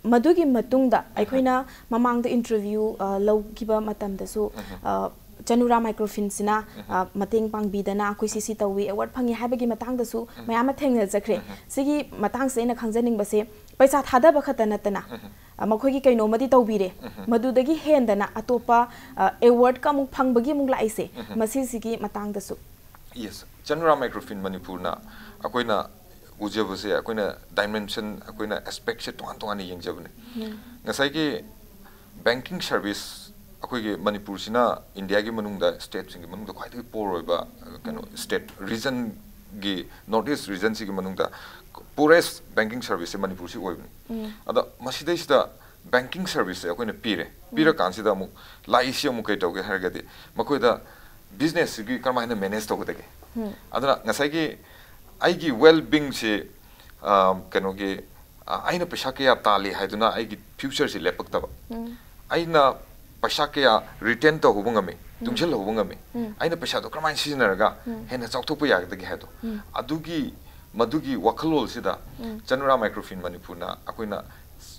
ꯃꯗꯨꯒꯤ ꯃꯇꯨꯡꯗ ꯎꯝ꯫ ꯑꯩꯈꯣꯏꯅ ꯃꯃꯥꯡꯗ interview, ꯑ, ꯂꯧꯈꯤꯕ ꯃꯇꯝꯗꯁꯨ, ꯎꯝ꯫ ꯑ, ꯆꯅꯨꯔꯥ microfinanceꯁꯤꯅ, ꯎꯝ꯫ ꯑ, ꯃꯇꯦꯡ ꯄꯥꯡꯕꯤꯗꯅ ꯑꯩꯈꯣꯏ ꯁꯤ ꯁꯤ ꯇꯧꯋꯤ, award ꯐꯪꯉꯤ ꯍꯥꯏꯕꯒꯤ ꯃꯇꯥꯡꯗꯁꯨ ꯎꯝ꯫ ꯃꯌꯥꯝ ꯑꯃ ꯊꯦꯡꯅꯖꯈ꯭ꯔꯦ꯫ ꯎꯝ꯫ ꯁꯤꯒꯤ ꯃꯇꯥꯡꯁꯦ ꯑꯩꯅ ꯈꯪꯖꯅꯤꯡꯕꯁꯦ, ꯄꯩꯁꯥ ꯊꯥꯗꯕ ꯈꯛꯇ ꯅꯠꯇꯅ, ꯎꯝ꯫ ꯑ, ꯃꯈꯣꯏꯒꯤ ꯀꯩꯅꯣꯝꯃꯗꯤ ꯇꯧꯕꯤꯔꯦ꯫ ꯎꯝ꯫ ꯃꯗꯨꯗꯒꯤ ꯍꯦꯟꯗꯅ ꯑꯇꯣꯞꯄ, ꯑ, awardꯀ ꯑꯃꯨꯛ ꯐꯪꯕꯒꯤ ꯑꯃꯨꯛ ꯂꯥꯛꯏꯁꯦ, ꯎꯝ꯫ ꯃꯁꯤꯁꯤꯒꯤ ꯃꯇꯥꯡꯗꯁꯨ꯫ Yes, ꯆꯅꯨꯔꯥ microfinance ꯃꯅꯤꯄꯨꯔꯅ ꯑꯩꯈꯣꯏꯅ ꯎꯖꯕꯁꯦ, ꯑꯩꯈꯣꯏꯅ dimension, ꯑꯩꯈꯣꯏꯅ aspectꯁꯦ ꯇꯣꯉꯥꯟ ꯇꯣꯉꯥꯟꯅ ꯌꯦꯡꯖꯕꯅꯦ꯫ ꯎꯝ꯫ ꯉꯁꯥꯏꯒꯤ banking service, ꯑꯩꯈꯣꯏꯒꯤ ꯃꯅꯤꯄꯨꯔꯁꯤꯅ Indiaꯒꯤ ꯃꯅꯨꯡꯗ stateꯁꯤꯡꯒꯤ ꯃꯅꯨꯡꯗ ꯈ꯭ꯋꯥꯏꯗꯒꯤ poor ꯑꯣꯏꯕ, ꯑ, ꯀꯩꯅꯣ, ꯎꯝ꯫ State, regionꯒꯤ, North East regionꯁꯤꯒꯤ ꯃꯅꯨꯡꯗ poorest banking serviceꯁꯦ ꯃꯅꯤꯄꯨꯔꯁꯤ ꯑꯣꯏꯕꯅꯤ꯫ ꯎꯝ꯫ ꯑꯗꯣ ꯃꯁꯤꯗꯩꯁꯤꯗ banking serviceꯁꯦ ꯑꯩꯈꯣꯏꯅ ꯄꯤꯔꯦ꯫ ꯎꯝ꯫ ꯄꯤꯔꯀꯥꯟꯁꯤꯗ ꯑꯃꯨꯛ ꯂꯥꯛꯏꯁꯤ ꯑꯃꯨꯛ ꯀꯩ ꯇꯧꯒꯦ ꯍꯥꯏꯔꯒꯗꯤ, ꯃꯈꯣꯏꯗ businessꯁꯤꯒꯤ ꯀꯔꯝꯍꯥꯏꯅ manage ꯇꯧꯒꯗꯒꯦ? ꯎꯝ꯫ ꯑꯗꯨꯅ ꯉꯁꯥꯏꯒꯤ ꯑꯩꯒꯤ well beingꯁꯤ, ꯑ, ꯀꯩꯅꯣꯒꯤ, ꯑ, ꯑꯩꯅ ꯄꯩꯁꯥ ꯀꯌꯥ ꯇꯥꯜꯂꯤ ꯍꯥꯏꯗꯨꯅ ꯑꯩꯒꯤ futureꯁꯤ ꯂꯦꯞꯄꯛꯇꯕ꯫ ꯎꯝ꯫ ꯑꯩꯅ ꯄꯩꯁꯥ ꯀꯌꯥ retain ꯇꯧꯍꯧꯕ ꯉꯝꯃꯤ, ꯎꯝ꯫ ꯇꯨꯡꯁꯤꯜꯍꯧꯕ ꯉꯝꯃꯤ, ꯎꯝ꯫ ꯑꯩꯅ ꯄꯩꯁꯥꯗꯣ ꯀꯔꯝꯍꯥꯏꯅ ꯁꯤꯖꯤꯟꯅꯔꯒ ꯎꯝ꯫ ꯍꯦꯟꯅ ꯆꯥꯎꯊꯣꯛꯄ ꯌꯥꯒꯗꯒꯦ ꯍꯥꯏꯗꯣ꯫ ꯎꯝ꯫ ꯑꯗꯨꯒꯤ, ꯃꯗꯨꯒꯤ ꯋꯥꯈꯜꯂꯣꯟꯁꯤꯗ ꯎꯝ꯫ ꯆꯅꯨꯔꯥ microfinance ꯃꯅꯤꯄꯨꯔꯅ ꯑꯩꯈꯣꯏꯅ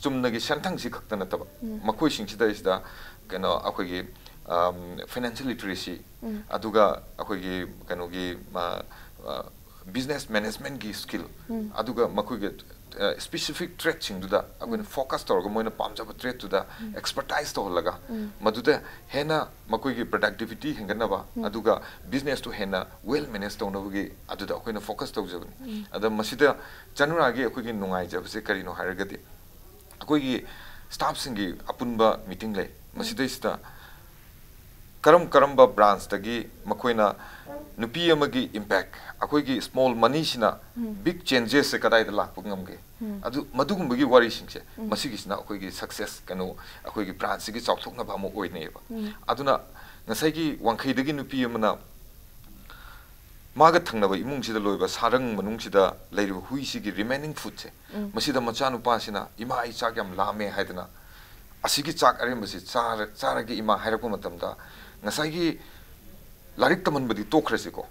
ꯆꯨꯝꯅꯒꯤ ꯁꯦꯟꯊꯪꯁꯤ ꯈꯛꯇ ꯅꯠꯇꯕ, ꯎꯝ꯫ ꯃꯈꯣꯏꯁꯤꯡꯁꯤꯗꯩꯁꯤꯗ ꯀꯩꯅꯣ ꯑꯩꯈꯣꯏꯒꯤ, ꯑꯝ, financial literacy, ꯎꯝ꯫ ꯑꯗꯨꯒ ꯑꯩꯈꯣꯏꯒꯤ ꯀꯩꯅꯣꯒꯤ, ꯑ, ꯑ, business managementꯀꯤ skill, ꯎꯝ꯫ ꯑꯗꯨꯒ ꯃꯈꯣꯏꯒꯤ, ꯑ, specific tradeꯁꯤꯡꯗꯨꯗ ꯑꯩꯈꯣꯏꯅ ꯎꯝ꯫ focus ꯇꯧꯔꯒ ꯃꯣꯏꯅ ꯄꯥꯝꯖꯕ tradeꯇꯨꯗ ꯎꯝ꯫ expertise ꯇꯧꯍꯜꯂꯒ ꯎꯝ꯫ ꯃꯗꯨꯗ ꯍꯦꯟꯅ ꯃꯈꯣꯏꯒꯤ productivity ꯍꯦꯟꯒꯠꯅꯕ, ꯎꯝ꯫ ꯑꯗꯨꯒ businessꯇꯨ ꯍꯦꯟꯅ well manage ꯇꯧꯅꯕꯒꯤ ꯑꯗꯨꯗ ꯑꯩꯈꯣꯏꯅ focus ꯇꯧꯖꯕꯅꯤ꯫ ꯎꯝ꯫ ꯑꯗ ꯃꯁꯤꯗ ꯆꯅꯨꯔꯥꯒꯤ ꯑꯩꯈꯣꯏꯒꯤ ꯅꯨꯡꯉꯥꯏꯖꯕꯁꯦ ꯀꯔꯤꯅꯣ ꯍꯥꯏꯔꯒꯗꯤ, ꯑꯩꯈꯣꯏꯒꯤ staffꯁꯤꯡꯒꯤ ꯑꯄꯨꯟꯕ meeting ꯂꯩ꯫ ꯎꯝ꯫ ꯃꯁꯤꯗꯩꯁꯤꯗ ꯀꯔꯝ ꯀꯔꯝꯕ branchꯇꯒꯤ ꯃꯈꯣꯏꯅ ꯅꯨꯄꯤ ꯑꯃꯒꯤ impact, ꯑꯩꯈꯣꯏꯒꯤ small moneyꯁꯤꯅ big changesꯁꯦ ꯀꯗꯥꯏꯗ ꯂꯥꯛꯄ ꯉꯝꯒꯦ? ꯑꯗꯨ ꯃꯗꯨꯒꯨꯝꯕꯒꯤ ꯋꯥꯔꯤꯁꯤꯡꯁꯦ, ꯃꯁꯤꯒꯤꯁꯤꯅ ꯑꯩꯈꯣꯏꯒꯤ success, ꯀꯩꯅꯣ, ꯑꯩꯈꯣꯏꯒꯤ branchꯁꯤꯒꯤ ꯆꯥꯎꯊꯣꯛꯅꯕ ꯑꯃ ꯑꯣꯏꯅꯩꯕ꯫ ꯑꯗꯨꯅ ꯉꯁꯥꯏꯒꯤ ꯋꯥꯡꯈꯩꯗꯒꯤ ꯅꯨꯄꯤ ꯑꯃꯅ ꯃꯥꯒ ꯊꯪꯅꯕ ꯏꯃꯨꯡꯁꯤꯗ ꯂꯣꯏꯕ ꯁꯥꯔꯪ ꯃꯅꯨꯡꯁꯤꯗ ꯂꯩꯔꯤꯕ ꯍꯨꯏꯁꯤꯒꯤ remaining foodꯁꯦ, ꯃꯁꯤꯗ ꯃꯆꯥꯅꯨꯄꯥꯁꯤꯅ "ꯏꯃꯥ, ꯑꯩ ꯆꯥꯛ ꯌꯥꯝ ꯂꯥꯝꯃꯦ" ꯍꯥꯏꯗꯅ, "ꯑꯁꯤꯒꯤ ꯆꯥꯛ ꯑꯔꯦꯝꯕꯁꯤ ꯆꯥꯔ-, ꯆꯥꯔꯒꯦ ꯏꯃꯥ" ꯍꯥꯏꯔꯛꯄ ꯃꯇꯝꯗ, ꯉꯁꯥꯏꯒꯤ ꯂꯥꯏꯔꯤꯛ ꯇꯝꯍꯟꯕꯗꯤ ꯇꯣꯛꯈ꯭ꯔꯁꯤꯀꯣ,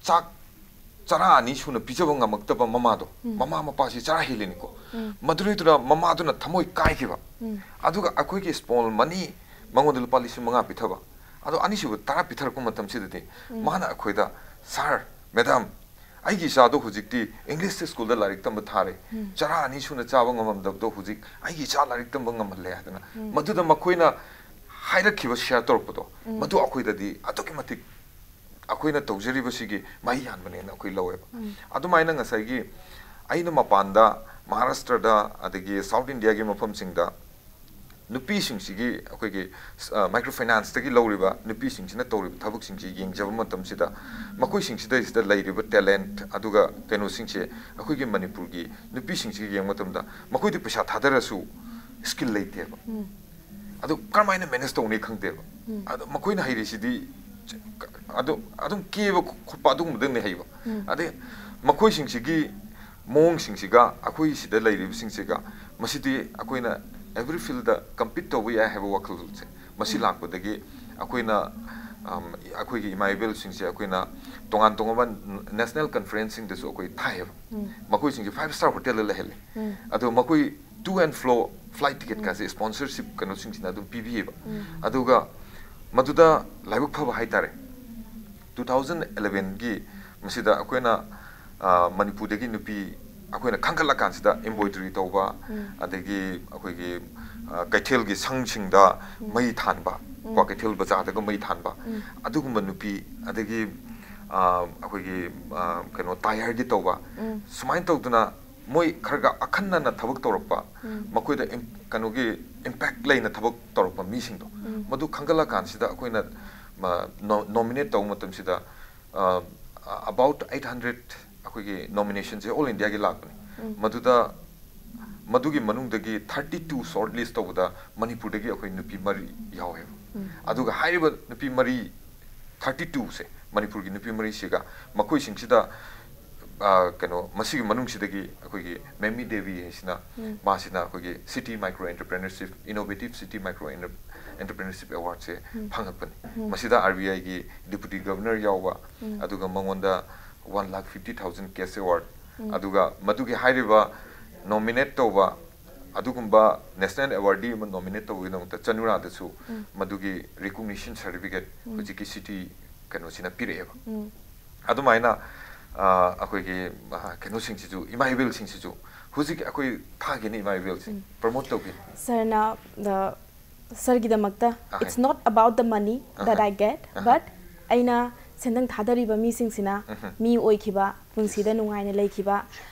ꯆꯥꯛ ꯆꯔꯥ ꯑꯅꯤ ꯁꯨꯅ ꯄꯤꯖꯕ ꯉꯝꯃꯛꯇꯕ ꯃꯃꯥꯗꯣ, ꯃꯃꯥ ꯃꯄꯥꯁꯤ ꯆꯔꯥ ꯍꯦꯜꯂꯤꯅꯤꯀꯣ, ꯃꯗꯨꯗꯩꯗꯨꯗ ꯃꯃꯥꯗꯨꯅ ꯊꯃꯣꯏ ꯀꯥꯏꯈꯤꯕ꯫ ꯑꯗꯨꯒ ꯑꯩꯈꯣꯏꯒꯤ small money, ꯃꯉꯣꯟꯗ ꯂꯨꯄꯥ ꯂꯤꯁꯤꯡ ꯃꯉꯥ ꯄꯤꯊꯕ, ꯑꯗꯣ ꯑꯅꯤꯁꯨꯕ ꯇꯔꯥ ꯄꯤꯊꯔꯛꯄ ꯃꯇꯝꯁꯤꯗꯗꯤ, ꯃꯥꯅ ꯑꯩꯈꯣꯏꯗ, "Sir, madam, ꯑꯩꯒꯤ ꯏꯆꯥꯗꯣ ꯍꯧꯖꯤꯛꯇꯤ English schoolꯗ ꯂꯥꯏꯔꯤꯛ ꯇꯝꯕ ꯊꯥꯔꯦ, ꯆꯔꯥ ꯑꯅꯤ ꯁꯨꯅ ꯆꯥꯕ ꯉꯝꯃꯝꯗꯕꯗꯣ ꯍꯧꯖꯤꯛ ꯑꯩꯒꯤ ꯏꯆꯥ ꯂꯥꯏꯔꯤꯛ ꯇꯝꯕ ꯉꯝꯍꯜꯂꯦ" ꯍꯥꯏꯗꯅ, ꯃꯗꯨꯗ ꯃꯈꯣꯏꯅ ꯍꯥꯏꯔꯛꯈꯤꯕ, share ꯇꯧꯔꯛꯄꯗꯣ, ꯃꯗꯨ ꯑꯩꯈꯣꯏꯗꯗꯤ ꯑꯗꯨꯛꯀꯤ ꯃꯇꯤꯛ ꯑꯩꯈꯣꯏꯅ ꯇꯧꯖꯔꯤꯕꯁꯤꯒꯤ ꯃꯍꯩ ꯌꯥꯟꯕꯅꯦꯅ ꯑꯩꯈꯣꯏ ꯂꯧꯋꯦꯕ꯫ ꯑꯗꯨꯃꯥꯏꯅ ꯉꯁꯥꯏꯒꯤ ꯑꯩꯅ ꯃꯄꯥꯟꯗ, ꯃꯍꯥꯔꯥꯁꯇ꯭ꯔꯗ, ꯑꯗꯒꯤ South Indiaꯒꯤ ꯃꯐꯝꯁꯤꯡꯗ ꯅꯨꯄꯤꯁꯤꯡꯁꯤꯒꯤ, ꯑꯩꯈꯣꯏꯒꯤ, ꯑ, microfinanceꯇꯒꯤ ꯂꯧꯔꯤꯕ ꯅꯨꯄꯤꯁꯤꯡꯁꯤꯅ ꯇꯧꯔꯤꯕ ꯊꯕꯛꯁꯤꯡꯁꯤ ꯌꯦꯡꯖꯕ ꯃꯇꯝꯁꯤꯗ, ꯃꯈꯣꯏꯁꯤꯡꯁꯤꯗꯩꯁꯤꯗ ꯂꯩꯔꯤꯕ talent, ꯑꯗꯨꯒ ꯀꯩꯅꯣꯁꯤꯡꯁꯦ, ꯑꯩꯈꯣꯏꯒꯤ ꯃꯅꯤꯄꯨꯔꯒꯤ ꯅꯨꯄꯤꯁꯤꯡꯁꯤꯒ ꯌꯦꯡꯕ ꯃꯇꯝꯗ, ꯃꯈꯣꯏꯗꯤ ꯄꯩꯁꯥ ꯊꯥꯗꯔꯁꯨ skill ꯂꯩꯇꯦꯕ꯫ ꯑꯗꯨ ꯀꯔꯝꯍꯥꯏꯅ manage ꯇꯧꯅꯤ ꯈꯪꯗꯦꯕ꯫ ꯑꯗꯣ ꯃꯈꯣꯏꯅ ꯍꯩꯔꯤꯁꯤꯗꯤ, ꯑꯗꯨ ꯑꯗꯨꯝ ꯀꯦꯕ ꯈꯣꯠꯄ ꯑꯗꯨꯒꯨꯝꯕꯗꯪꯅꯦ ꯍꯩꯕ꯫ ꯑꯗꯩ ꯃꯈꯣꯏꯁꯤꯡꯁꯤꯒꯤ ꯃꯑꯣꯡꯁꯤꯡꯁꯤꯒ ꯑꯩꯈꯣꯏ ꯁꯤꯗ ꯂꯩꯔꯤꯕꯁꯤꯡꯁꯤꯒ, ꯃꯁꯤꯗꯤ ꯑꯩꯈꯣꯏꯅ every fieldꯗ compete ꯇꯧꯕ ꯌꯥꯏ ꯍꯥꯏꯕ ꯋꯥꯈꯜꯁꯦ, ꯃꯁꯤ ꯂꯥꯛꯄꯗꯒꯤ ꯑꯩꯈꯣꯏꯅ, ꯑꯝ, ꯑꯩꯈꯣꯏꯒꯤ ꯏꯃꯥ ꯏꯕꯦꯜꯁꯤꯡꯁꯦ ꯑꯩꯈꯣꯏꯅ ꯇꯣꯉꯥꯟ ꯇꯣꯉꯥꯟꯕ national conferenceꯁꯤꯡꯗꯁꯨ ꯑꯩꯈꯣꯏ ꯊꯥꯏꯌꯦꯕ꯫ ꯃꯈꯣꯏꯁꯤꯡꯁꯦ five star hotelꯗ ꯂꯩꯍꯜꯂꯦ꯫ ꯑꯗꯣ ꯃꯈꯣꯏ to and fro flight ticketꯀꯥꯁꯦ sponsorship ꯀꯩꯅꯣꯁꯤꯡꯁꯤꯅ ꯑꯗꯨꯝ ꯄꯤꯕꯤꯌꯦꯕ꯫ ꯑꯗꯨꯒ ꯃꯗꯨꯗ ꯂꯥꯏꯕꯛ ꯐꯕ ꯍꯥꯏꯇꯥꯔꯦ, two thousand elevenꯒꯤ ꯃꯁꯤꯗ ꯑꯩꯈꯣꯏꯅ, ꯑ, ꯃꯅꯤꯄꯨꯔꯗꯒꯤ ꯅꯨꯄꯤ ꯑꯩꯈꯣꯏꯅ ꯈꯟꯒꯠꯂꯀꯥꯟꯁꯤꯗ embroidery ꯇꯧꯕ, ꯑꯗꯒꯤ ꯑꯩꯈꯣꯏꯒꯤ, ꯑ, ꯀꯩꯊꯦꯜꯒꯤ ꯁꯪꯁꯤꯡꯗ ꯃꯩ ꯊꯥꯟꯕ, ꯀ꯭ꯋꯥꯀꯩꯊꯦꯜ ꯕꯖꯥꯔꯗꯒ ꯃꯩ ꯊꯥꯟꯕ, ꯑꯗꯨꯒꯨꯝꯕ ꯅꯨꯄꯤ, ꯑꯗꯒꯤ, ꯑ, ꯑꯩꯈꯣꯏꯒꯤ, ꯑ, ꯀꯩꯅꯣ, tireꯒꯤ ꯇꯧꯕ, ꯁꯨꯃꯥꯏꯅ ꯇꯧꯗꯅ ꯃꯣꯏ ꯈꯔꯒ ꯑꯈꯟꯅꯅ ꯊꯕꯛ ꯇꯧꯔꯛꯄ, ꯎꯝ꯫ ꯃꯈꯣꯏꯗ ꯏꯝ-, ꯀꯩꯅꯣꯒꯤ impact ꯂꯩꯅ ꯊꯕꯛ ꯇꯧꯔꯛꯄ ꯃꯤꯁꯤꯡꯗꯣ, ꯎꯝ꯫ ꯃꯗꯨ ꯈꯪꯒꯠꯂꯀꯥꯟꯁꯤꯗ ꯑꯩꯈꯣꯏꯅ, ꯃ-, ꯅꯣ-, nominate ꯇꯧꯕ ꯃꯇꯝꯁꯤꯗ, ꯑ, about eight hundred ꯑꯩꯈꯣꯏꯒꯤ nominationꯁꯦ all Indiaꯒꯤ ꯂꯥꯛꯄꯅꯤ꯫ ꯎꯝ꯫ ꯃꯗꯨꯗ, ꯃꯗꯨꯒꯤ ꯃꯅꯨꯡꯗꯒꯤ thirty two short list ꯇꯧꯕꯗ ꯃꯅꯤꯄꯨꯔꯗꯒꯤ ꯑꯩꯈꯣꯏ ꯅꯨꯄꯤ ꯃꯔꯤ ꯌꯥꯎꯋꯦꯕ꯫ ꯎꯝ꯫ ꯑꯗꯨꯒ ꯍꯥꯏꯔꯤꯕ ꯅꯨꯄꯤ ꯃꯔꯤ, thirty twoꯁꯦ, ꯃꯅꯤꯄꯨꯔꯒꯤ ꯅꯨꯄꯤ ꯃꯔꯤꯁꯤꯒ, ꯃꯈꯣꯏꯁꯤꯡꯁꯤꯗ, ꯑ, ꯀꯩꯅꯣ, ꯃꯁꯤꯒꯤ ꯃꯅꯨꯡꯁꯤꯗꯒꯤ ꯑꯩꯈꯣꯏꯒꯤ ꯃꯦꯃꯤ ꯗꯦꯕꯤ ꯍꯥꯏꯁꯤꯅ, ꯎꯝ꯫ ꯃꯥꯁꯤꯅ ꯑꯩꯈꯣꯏꯒꯤ City Micro Entrepreneurship, Innovative City Micro Entre-, Entrepreneurshipꯁꯦ ꯎꯝ꯫ ꯐꯪꯉꯛꯄꯅꯤ꯫ ꯎꯝ꯫ ꯃꯁꯤꯗ RBIꯒꯤ Deputy Governor ꯌꯥꯎꯕ, ꯎꯝ꯫ ꯑꯗꯨꯒ ꯃꯉꯣꯟꯗ one lakh fifty thousand cash award, ꯎꯝ꯫ ꯑꯗꯨꯒ ꯃꯗꯨꯒꯤ ꯍꯥꯏꯔꯤꯕ nominate ꯇꯧꯕ ꯑꯗꯨꯒꯨꯝꯕ national awardee ꯑꯃ nominate ꯇꯧꯕꯒꯤꯗꯃꯛꯇ ꯆꯅꯨꯔꯥꯗꯁꯨ ꯎꯝ꯫ ꯃꯗꯨꯒꯤ recognition certificate ꯎꯝ꯫ ꯍꯧꯖꯤꯛꯀꯤ city ꯀꯩꯅꯣꯁꯤꯅ ꯄꯤꯔꯛꯑꯦꯕ꯫ ꯎꯝ꯫ ꯑꯗꯨꯃꯥꯏꯅ, ꯑ, ꯑꯩꯈꯣꯏꯒꯤ, ꯑ, ꯀꯩꯅꯣꯁꯤꯡꯁꯤꯁꯨ, ꯏꯃꯥ ꯏꯕꯦꯜꯁꯤꯡꯁꯤꯁꯨ ꯍꯧꯖꯤꯛ ꯑꯩꯈꯣꯏ ꯊꯥꯒꯤꯅꯤ, ꯏꯃꯥ ꯏꯕꯦꯜꯁꯤꯡ ꯎꯝ꯫ Promote ꯇꯧꯒꯦ꯫ Sirꯅ, the, sirꯒꯤꯗꯃꯛꯇ, ꯑꯍꯣꯏ꯫ It's not about the money that ꯑꯍꯣꯏ꯫ I get, ꯑꯍꯣꯏ꯫ But ꯑꯩꯅ ꯁꯦꯟꯗꯪ ꯊꯥꯗꯔꯤꯕ ꯃꯤꯁꯤꯡꯁꯤꯅ ꯎꯝꯍꯨꯝ꯫ ꯃꯤ ꯑꯣꯏꯈꯤꯕ, ꯄꯨꯟꯁꯤꯗ ꯅꯨꯡꯉꯥꯏꯅ ꯂꯩꯈꯤꯕ,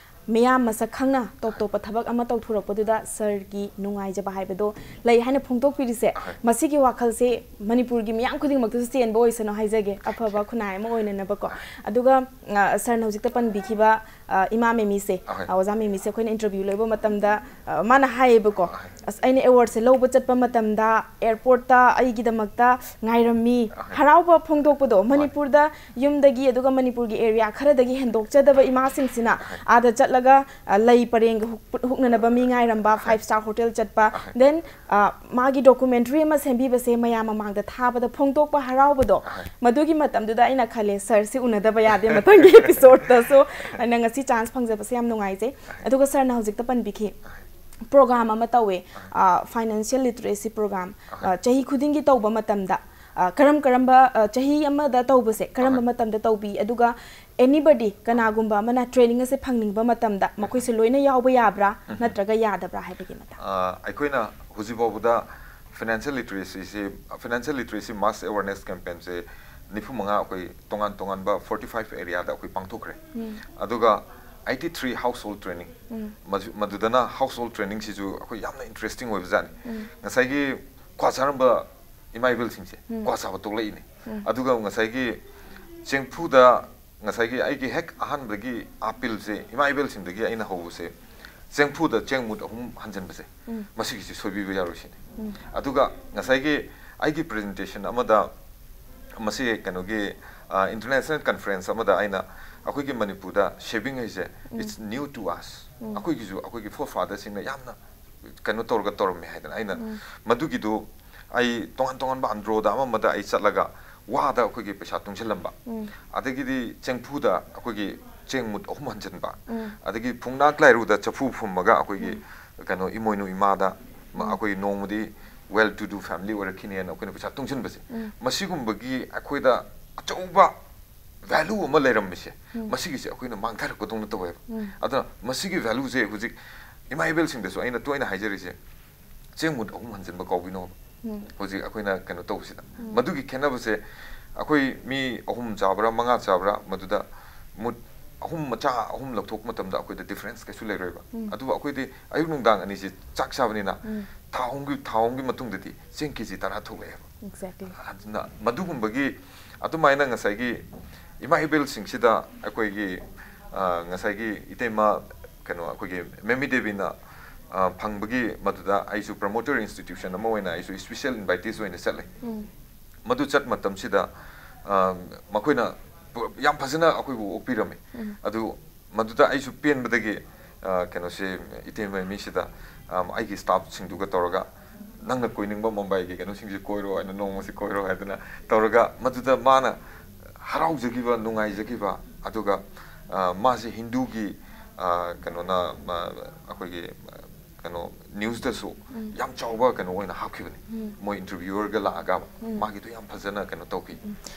ꯃꯤꯌꯥꯝ ꯃꯁꯛ ꯈꯪꯅ ꯇꯣꯞ ꯇꯣꯞꯄ ꯊꯕꯛ ꯑꯃ ꯇꯧꯊꯣꯔꯛꯄꯗꯨꯗ sirꯒꯤ ꯅꯨꯡꯉꯥꯏꯖꯕ ꯍꯥꯏꯕꯗꯣ ꯂꯩ ꯍꯥꯏꯅ ꯐꯣꯡꯗꯣꯛꯄꯤꯔꯤꯁꯦ, ꯑꯍꯣꯏ꯫ ꯃꯁꯤꯒꯤ ꯋꯥꯈꯜꯁꯦ ꯃꯅꯤꯄꯨꯔꯒꯤ ꯃꯤꯌꯥꯝ ꯈꯨꯗꯤꯡꯃꯛꯇꯁꯨ ꯆꯦꯟꯕ ꯑꯣꯏꯁꯅꯨ ꯍꯥꯏꯖꯒꯦ, ꯑꯐꯕ ꯈꯨꯟꯅꯥꯏ ꯑꯃ ꯑꯣꯏꯅꯅꯕꯀꯣ꯫ ꯑꯍꯣꯏ꯫ ꯑꯗꯨꯒ, ꯑ, sirꯅ ꯍꯧꯖꯤꯛꯇ ꯄꯟꯕꯤꯈꯤꯕ, ꯑ, ꯏꯃꯥ ꯃꯦꯃꯤꯁꯦ, ꯑꯍꯣꯏ꯫ ꯑ, ꯑꯣꯖꯥ ꯃꯦꯃꯤꯁꯦ ꯑꯩꯈꯣꯏꯅ interview ꯂꯧꯕ ꯃꯇꯝꯗ, ꯑ, ꯃꯥꯅ ꯍꯥꯏꯌꯦꯕꯀꯣ, ꯑꯍꯣꯏ꯫ "ꯑꯁ, ꯑꯩꯅ awardꯁꯦ ꯂꯧꯕ ꯆꯠꯄ ꯃꯇꯝꯗ airportꯇ ꯑꯩꯒꯤꯗꯃꯛꯇ ꯉꯥꯏꯔꯝꯃꯤ", ꯑꯍꯣꯏ꯫ ꯍꯔꯥꯎꯕ ꯐꯣꯡꯗꯣꯛꯄꯗꯣ꯫ ꯍꯣꯏ꯫ ꯃꯅꯤꯄꯨꯔꯗ ꯌꯨꯝꯗꯒꯤ, ꯑꯗꯨꯒ ꯃꯅꯤꯄꯨꯔꯒꯤ area ꯈꯔꯗꯒꯤ ꯍꯦꯟꯗꯣꯛꯆꯗꯕ ꯏꯃꯥꯁꯤꯡꯁꯤꯅ ꯑꯍꯣꯏ꯫ ꯑꯥꯗ ꯆꯠꯂꯒ, ꯑ, ꯂꯩ ꯄꯔꯦꯡꯒ ꯍꯨꯛ-, ꯍꯨꯛꯅꯅꯕ ꯃꯤ ꯉꯥꯏꯔꯝꯕ, ꯑꯍꯣꯏ꯫ Five star hotel ꯆꯠꯄ, ꯑꯍꯣꯏ꯫ Then, ꯑ, ꯃꯥꯒꯤ documentary ꯑꯃ ꯁꯦꯝꯕꯤꯕꯁꯦ ꯃꯌꯥꯝ ꯃꯃꯥꯡꯗ ꯊꯥꯕꯗ ꯐꯣꯡꯗꯣꯛꯄ ꯍꯔꯥꯎꯕꯗꯣ, ꯑꯍꯣꯏ꯫ ꯃꯗꯨꯒꯤ ꯃꯇꯝꯗꯨꯗ ꯑꯩꯅ ꯈꯜꯂꯦ, sirꯁꯤ ꯎꯅꯗꯕ ꯌꯥꯗꯦ ꯃꯊꯪꯒꯤ episodeꯇꯁꯨ꯫ ꯑꯩꯅ ꯉꯁꯤ chance ꯐꯪꯖꯕꯁꯦ ꯌꯥꯝ ꯅꯨꯡꯉꯥꯏꯖꯩ꯫ ꯑꯍꯣꯏ꯫ ꯑꯗꯨꯒ sirꯅ ꯍꯧꯖꯤꯛꯇ ꯄꯟꯕꯤꯈꯤ, ꯑꯍꯣꯏ꯫ Program ꯑꯃ ꯇꯧꯋꯦ, ꯑꯍꯣꯏ꯫ ꯑ, financial literacy program꯫ ꯑꯍꯣꯏ꯫ ꯑ, ꯆꯍꯤ ꯈꯨꯗꯤꯡꯒꯤ ꯇꯧꯕ ꯃꯇꯝꯗ, ꯑ, ꯀꯔꯝ ꯀꯔꯝꯕ, ꯑ, ꯆꯍꯤ ꯑꯃꯗ ꯇꯧꯕꯁꯦ ꯀꯔꯝꯕ ꯑꯍꯣꯏ꯫ ꯃꯇꯝꯗ ꯇꯧꯕꯤ? ꯑꯗꯨꯒ anybody, ꯀꯅꯥꯒꯨꯝꯕ ꯑꯃꯅ training ꯑꯁꯦ ꯐꯪꯅꯤꯡꯕ ꯃꯇꯝꯗ ꯃꯈꯣꯏꯁꯦ ꯂꯣꯏꯅ ꯌꯥꯎꯕ ꯌꯥꯕ꯭ꯔꯥ ꯎꯝ꯫ ꯅꯠꯇ꯭ꯔꯒ ꯌꯥꯗꯕ꯭ꯔꯥ ꯍꯥꯏꯕꯒꯤ ꯃꯇꯥꯡ? ꯑ, ꯑꯩꯈꯣꯏꯅ ꯍꯧꯖꯤꯛ ꯐꯥꯎꯕꯗ financial literacyꯁꯤ, financial literacy mass awareness campaignꯁꯦ ꯅꯤꯐꯨ ꯃꯉꯥ ꯑꯩꯈꯣꯏ ꯇꯣꯉꯥꯟ ꯇꯣꯉꯥꯟꯕ forty five areaꯗ ꯑꯩꯈꯣꯏ ꯄꯥꯡꯊꯣꯛꯈ꯭ꯔꯦ꯫ ꯎꯝ꯫ ꯑꯗꯨꯒ eighty three household training, ꯃꯗꯨ- ꯃꯗꯨꯗꯅ household training ꯁꯤꯁꯨ ꯑꯩꯈꯣꯏ ꯌꯥꯝꯅ interesting ꯑꯣꯏꯕꯖꯥꯠꯅꯤ꯫ ꯉꯁꯥꯏꯒꯤ ꯀ꯭ꯋꯥ ꯆꯥꯔꯝꯕ ꯏꯃꯥ ꯏꯕꯦꯜꯁꯤꯡꯁꯦ ꯀ꯭ꯋꯥ ꯆꯥꯕ ꯇꯣꯛꯂꯛꯏꯅꯦ꯫ ꯑꯗꯨꯒ ꯉꯁꯥꯏꯒꯤ ꯆꯦꯡꯐꯨꯗ, ꯉꯁꯥꯏꯒꯤ ꯑꯩꯒꯤ ꯍꯦꯛ ꯑꯍꯥꯟꯕꯗꯒꯤ ꯑꯥꯄꯤꯜꯁꯦ ꯏꯃꯥ ꯏꯕꯦꯜꯁꯤꯡꯗꯒꯤ ꯑꯩꯅ ꯍꯧꯕꯁꯦ, ꯆꯦꯡꯐꯨꯗ ꯆꯦꯡ ꯃꯨꯠ ꯑꯍꯨꯝ ꯍꯟꯖꯤꯟꯕꯁꯦ, ꯃꯁꯤꯒꯤꯁꯤ ꯁꯣꯏꯕꯤꯕ ꯌꯥꯔꯣꯏ ꯁꯤꯅꯤ꯫ ꯑꯗꯨꯒ ꯉꯁꯥꯏꯒꯤ ꯑꯩꯒꯤ presentation ꯑꯃꯗ, ꯃꯁꯤ ꯀꯩꯅꯣꯒꯤ, ꯑ, international conference ꯑꯃꯗ ꯑꯩꯅ ꯑꯩꯈꯣꯏꯒꯤ ꯃꯅꯤꯄꯨꯔꯗ shaving ꯍꯥꯏꯁꯦ, it's new to us, ꯑꯩꯈꯣꯏꯒꯤꯁꯨ ꯑꯩꯈꯣꯏꯒꯤ forefatherꯁꯤꯡꯅ ꯌꯥꯝꯅ ꯀꯩꯅꯣ ꯇꯧꯔꯒ ꯇꯧꯔꯝꯃꯦ ꯍꯥꯏꯗꯅ ꯑꯩꯅ, ꯃꯗꯨꯒꯤꯗꯨ ꯑꯩ ꯇꯣꯉꯥꯟ ꯇꯣꯉꯥꯟꯕ ꯑꯟꯗ꯭ꯔꯣꯗ ꯑꯃ ꯑꯃꯗ ꯑꯩ ꯆꯠꯂꯒ ꯋꯥꯗ ꯑꯩꯈꯣꯏꯒꯤ ꯄꯩꯁꯥ ꯇꯨꯡꯁꯤꯜꯂꯝꯕ, ꯑꯗꯒꯤꯗꯤ ꯆꯦꯡꯐꯨꯗ ꯑꯩꯈꯣꯏꯒꯤ ꯆꯦꯡ ꯃꯨꯠ ꯑꯍꯨꯝ ꯍꯟꯖꯤꯟꯕ, ꯑꯗꯒꯤ ꯐꯨꯡꯅꯥꯛ ꯂꯥꯏꯔꯨꯗ ꯆꯐꯨ ꯐꯨꯝꯃꯒ ꯑꯩꯈꯣꯏꯒꯤ ꯀꯩꯅꯣ ꯏꯃꯣꯏꯅꯨ ꯏꯃꯥꯗ ꯃ- ꯑꯩꯈꯣꯏ ꯅꯣꯡꯃꯗꯤ well to do family ꯑꯣꯏꯔꯛꯈꯤꯅꯦꯅ ꯑꯩꯈꯣꯏꯅ ꯄꯩꯁꯥ ꯇꯨꯡꯁꯤꯟꯕꯁꯦ, ꯃꯁꯤꯒꯨꯝꯕꯒꯤ ꯑꯩꯈꯣꯏꯗ ꯑꯆꯧꯕ value ꯑꯃ ꯂꯩꯔꯝꯃꯤꯁꯦ, ꯃꯁꯤꯒꯤꯁꯦ ꯑꯩꯈꯣꯏꯅ ꯃꯥꯡꯊꯔꯛꯄꯗꯧꯅ ꯇꯧꯋꯦꯕ꯫ ꯑꯗꯨꯅ ꯃꯁꯤꯒꯤ valueꯁꯦ ꯍꯧꯖꯤꯛ ꯏꯃꯥ ꯏꯕꯦꯜꯁꯤꯡꯗꯁꯨ ꯑꯩꯅ ꯇꯣꯏꯅ ꯍꯥꯏꯖꯔꯤꯁꯦ, ꯆꯦꯡ ꯃꯨꯠ ꯑꯍꯨꯝ ꯍꯟꯖꯤꯟꯕ ꯀꯥꯎꯕꯤꯅꯣꯕ꯫ ꯍꯧꯖꯤꯛ ꯑꯩꯈꯣꯏꯅ ꯀꯩꯅꯣ ꯇꯧꯕꯁꯤꯗ, ꯃꯗꯨꯒꯤ ꯈꯦꯠꯅꯕꯁꯦ ꯑꯩꯈꯣꯏ ꯃꯤ ꯑꯍꯨꯝ ꯆꯥꯕ꯭ꯔꯥ ꯃꯉꯥ ꯆꯥꯕ꯭ꯔꯥ, ꯃꯗꯨꯗ ꯃꯨꯠ ꯑꯍꯨꯝ, ꯃꯆꯥ ꯑꯍꯨꯝ ꯂꯧꯊꯣꯛꯄ ꯃꯇꯝꯗ ꯑꯩꯈꯣꯏꯗ difference ꯀꯩꯁꯨ ꯂꯩꯔꯣꯏꯕ꯫ ꯑꯗꯨꯕꯨ ꯑꯩꯈꯣꯏꯗꯤ ꯑꯌꯨꯛ ꯅꯨꯡꯗꯥꯡ ꯑꯅꯤꯁꯦ ꯆꯥꯛ ꯆꯥꯕꯅꯤꯅ ꯊꯥ ꯑꯍꯨꯝꯒꯤ, ꯊꯥ ꯑꯍꯨꯝꯒꯤ ꯃꯇꯨꯡꯗꯗꯤ ꯆꯦꯡ KG ꯇꯔꯥ ꯊꯣꯛꯂꯛꯑꯦꯕ꯫ Exactly. ꯑꯗꯨꯅ ꯃꯗꯨꯒꯨꯝꯕꯒꯤ ꯑꯗꯨꯃꯥꯏꯅ ꯉꯁꯥꯏꯒꯤ ꯏꯃꯥ ꯏꯕꯦꯜꯁꯤꯡꯁꯤꯗ ꯑꯩꯈꯣꯏꯒꯤ, ꯑ, ꯉꯁꯥꯏꯒꯤ ꯏꯇꯩꯃ ꯀꯩꯅꯣ ꯑꯩꯈꯣꯏꯒꯤ ꯃꯦꯃꯤ ꯗꯦꯕꯤꯅ, ꯑ, ꯐꯪꯕꯒꯤ ꯃꯗꯨꯗ ꯑꯩꯁꯨ promoter institution ꯑꯃ ꯑꯣꯏꯅ ꯑꯩꯁꯨ special invitees ꯑꯣꯏꯅ ꯆꯠꯂꯦ꯫ ꯃꯗꯨ ꯆꯠ ꯃꯇꯝꯁꯤꯗ, ꯑ, ꯃꯈꯣꯏꯅ ꯄ- ꯌꯥꯝ ꯐꯖꯅ ꯑꯩꯈꯣꯏꯕꯨ ꯑꯣꯛꯄꯤꯔꯝꯃꯤ꯫ ꯑꯗꯨ ꯃꯗꯨꯗ ꯑꯩꯁꯨ ꯄꯦꯟꯕꯗꯒꯤ, ꯑ, ꯀꯩꯅꯣꯁꯦ, ꯏꯇꯩꯃ ꯃꯤꯁꯤꯗ, ꯑ, ꯑꯩꯒꯤ staffꯁꯤꯡꯗꯨꯒ ꯇꯧꯔꯒ, "ꯅꯪꯅ ꯀꯣꯏꯅꯤꯡꯕ ꯃꯨꯝꯕꯥꯏꯒꯤ ꯀꯩꯅꯣꯁꯤꯡꯁꯦ ꯀꯣꯏꯔꯣ" ꯍꯥꯏꯅ, "ꯅꯣꯡꯃꯁꯤ ꯀꯣꯏꯔꯣ" ꯍꯥꯏꯗꯅ ꯇꯧꯔꯒ, ꯃꯗꯨꯗ ꯃꯥꯅ ꯍꯔꯥꯎꯖꯈꯤꯕ, ꯅꯨꯡꯉꯥꯏꯖꯈꯤꯕ, ꯑꯗꯨꯒ, ꯑ, ꯃꯥꯁꯦ ꯍꯤꯟꯗꯨꯒꯤ, ꯑ, ꯀꯩꯅꯣꯅ, ꯑ, ꯑꯩꯈꯣꯏꯒꯤ, ꯑ, ꯀꯩꯅꯣ, newsꯇꯁꯨ ꯌꯥꯝ ꯆꯥꯎꯕ ꯀꯩꯅꯣ ꯑꯣꯏꯅ ꯍꯥꯞꯈꯤꯕꯅꯤ꯫ ꯃꯣꯏ interviewerꯒ ꯂꯥꯛꯑꯒ ꯃꯥꯒꯤꯗꯣ ꯌꯥꯝ ꯐꯖꯅ ꯀꯩꯅꯣ ꯇꯧꯈꯤ꯫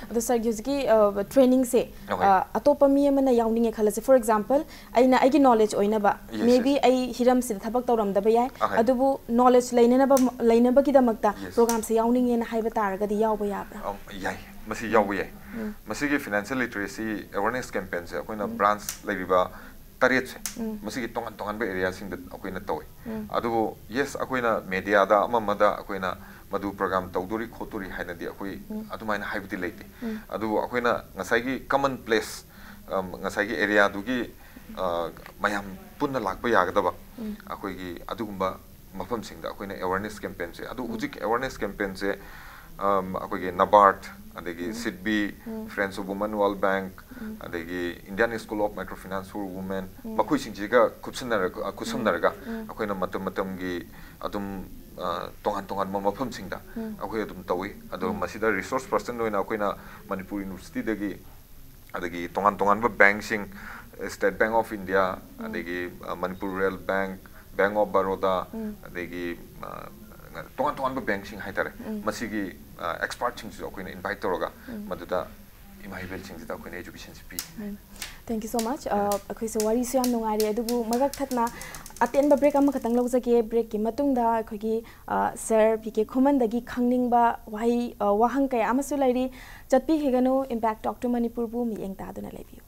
ꯑꯗꯣ ꯁꯥꯔꯒꯤ ꯍꯧꯖꯤꯛꯀꯤ trainingꯁꯦ Okay. ꯑꯇꯣꯞꯄ ꯃꯤ ꯑꯃꯅ ꯌꯥꯎꯅꯤꯡꯉꯦ ꯈꯜꯂꯁꯦ, for example ꯑꯩꯅ ꯑꯩꯒꯤ knowledge ꯑꯣꯏꯅꯕ, Yes, maybe yes. ꯑꯩ ꯍꯤꯔꯝꯁꯤꯗ ꯊꯕꯛ ꯇꯧꯔꯝꯗꯕ ꯌꯥꯏ, Okay. ꯑꯗꯨꯕꯨ knowledge ꯂꯩꯅꯅꯕ ꯂꯩꯅꯕꯒꯤꯗꯃꯛꯇ Yes. programꯁꯦ ꯌꯥꯎꯅꯤꯡꯉꯦꯅ ꯍꯥꯏꯕ ꯇꯥꯔꯒꯗꯤ ꯌꯥꯎꯕ ꯌꯥꯕ꯭ꯔꯥ? ꯑꯝ, ꯌꯥꯏ, ꯃꯁꯤ ꯌꯥꯎꯕ ꯌꯥꯏ꯫ ꯃꯁꯤꯒꯤ financial literacy awareness campaignꯁꯦ ꯑꯩꯈꯣꯏꯅ branch ꯂꯩꯔꯤꯕ ꯇꯔꯦꯠꯁꯦ, ꯃꯁꯤꯒꯤ ꯇꯣꯉꯥꯟ ꯇꯣꯉꯥꯟꯕ ꯑꯦꯔꯤꯌꯥꯁꯤꯡꯗ ꯑꯩꯈꯣꯏꯅ ꯇꯧꯏ꯫ ꯑꯗꯨꯕꯨ ꯌꯦꯁ, ꯑꯩꯈꯣꯏꯅ ꯃꯦꯗꯤꯌꯥꯗ ꯑꯃ ꯑꯃꯗ ꯑꯩꯈꯣꯏꯅ ꯃꯗꯨ ꯄ꯭ꯔꯣꯒ꯭ꯔꯥꯝ ꯇꯧꯗꯣꯔꯤ ꯈꯣꯠꯇꯣꯔꯤ ꯍꯥꯏꯅꯗꯤ ꯑꯩꯈꯣꯏ ꯑꯗꯨꯃꯥꯏꯅ ꯍꯥꯏꯕꯗꯤ ꯂꯩꯇꯦ꯫ ꯑꯗꯨꯕꯨ ꯑꯩꯈꯣꯏꯅ ꯉꯁꯥꯏꯒꯤ ꯀꯃꯟ ꯄ꯭ꯂꯦꯁ, ꯉꯁꯥꯏꯒꯤ ꯑꯦꯔꯤꯌꯥꯗꯨꯒꯤ ꯃꯌꯥꯝ ꯄꯨꯟꯅ ꯂꯥꯛꯄ ꯌꯥꯒꯗꯕ ꯑꯩꯈꯣꯏꯒꯤ ꯑꯗꯨꯒꯨꯝꯕ ꯃꯐꯝꯁꯤꯡꯗ ꯑꯩꯈꯣꯏꯅ ꯑꯦꯋꯥꯔꯅꯦꯁ ꯀꯦꯝꯄꯦꯟꯁꯦ, ꯑꯗꯨ ꯍꯧꯖꯤꯛ ꯑꯦꯋꯥꯔꯅꯦꯁ ꯀꯦꯝꯄꯦꯟꯁꯦ ꯑꯩꯈꯣꯏꯒꯤ ꯅꯕꯥꯔꯠ, ꯑꯗꯒꯤ ꯁꯤꯗꯕꯤ, Friends of Women World Bank, ꯑꯗꯒꯤ Indian School of Microfinance for Women, ꯃꯈꯣꯏꯁꯤꯡꯁꯤꯒ ꯈꯨꯠꯁꯝꯅꯔꯒ, ꯈꯨꯠꯁꯝꯅꯔꯒ ꯑꯩꯈꯣꯏꯅ ꯃꯇꯝ ꯃꯇꯝꯒꯤ ꯑꯗꯨꯝ ꯇꯣꯉꯥꯟ ꯇꯣꯉꯥꯟꯕ ꯃꯐꯝꯁꯤꯡꯗ ꯑꯩꯈꯣꯏ ꯑꯗꯨꯝ ꯇꯧꯏ꯫ ꯑꯗꯣ ꯃꯁꯤꯗ ꯔꯤꯁꯣꯔꯁ ꯄꯔꯁꯟ ꯑꯣꯏꯅ ꯑꯩꯈꯣꯏꯅ ꯃꯅꯤꯄꯨꯔ ꯌꯨꯅꯤꯚꯔꯁꯤꯇꯤꯗꯒꯤ, ꯑꯗꯒꯤ ꯇꯣꯉꯥꯟ ꯇꯣꯉꯥꯟꯕ ꯕꯦꯡꯁꯤꯡ, State Bank of India, ꯑꯗꯒꯤ Manipur rural bank, Bank of Baroda, ꯑꯗꯒꯤ ꯇꯣꯉꯥꯟ ꯇꯣꯉꯥꯟꯕ ꯕꯦꯡꯁꯤꯡ ꯍꯥꯏꯇꯥꯔꯦ, ꯃꯁꯤꯒꯤ ꯑꯦꯛꯁꯄꯥꯔꯠꯁꯤꯡꯁꯤꯁꯨ ꯑꯩꯈꯣꯏꯅ ꯏꯟꯚꯥꯏꯠ ꯇꯧꯔꯒ ꯃꯗꯨꯗ ꯏꯃꯥ ꯏꯕꯦꯜꯁꯤꯡꯁꯤꯗ ꯑꯩꯈꯣꯏꯅ ꯑꯦꯖꯨꯀꯦꯁꯟꯁꯤ ꯄꯤ꯫ Thank you so much. ꯑꯩꯈꯣꯏꯁꯨ ꯋꯥꯔꯤꯁꯨ ꯌꯥꯝ ꯅꯨꯡꯉꯥꯏꯔꯤ, ꯑꯗꯨꯕꯨ ꯃꯔꯛ ꯊꯠꯅ ꯑꯇꯦꯟꯕ ꯕ꯭ꯔꯦꯛ ꯑꯃꯈꯛꯇꯪ ꯂꯧꯖꯒꯦ꯫ ꯕ꯭ꯔꯦꯛꯀꯤ ꯃꯇꯨꯡꯗ ꯑꯩꯈꯣꯏꯒꯤ ꯁꯥꯔ ꯄꯤ ꯀꯦ ꯈꯨꯃꯟꯗꯒꯤ ꯈꯪꯅꯤꯡꯕ ꯋꯥꯍꯩ, ꯋꯥꯍꯪ ꯀꯌꯥ ꯑꯃꯁꯨ ꯂꯩꯔꯤ꯫ ꯆꯠꯄꯤꯈꯤꯒꯅꯨ, Impact Talk to ꯃꯅꯤꯄꯨꯔꯕꯨ ꯃꯤꯠꯌꯦꯡ ꯇꯥꯗꯨꯅ ꯂꯩꯕꯤꯌꯨ꯫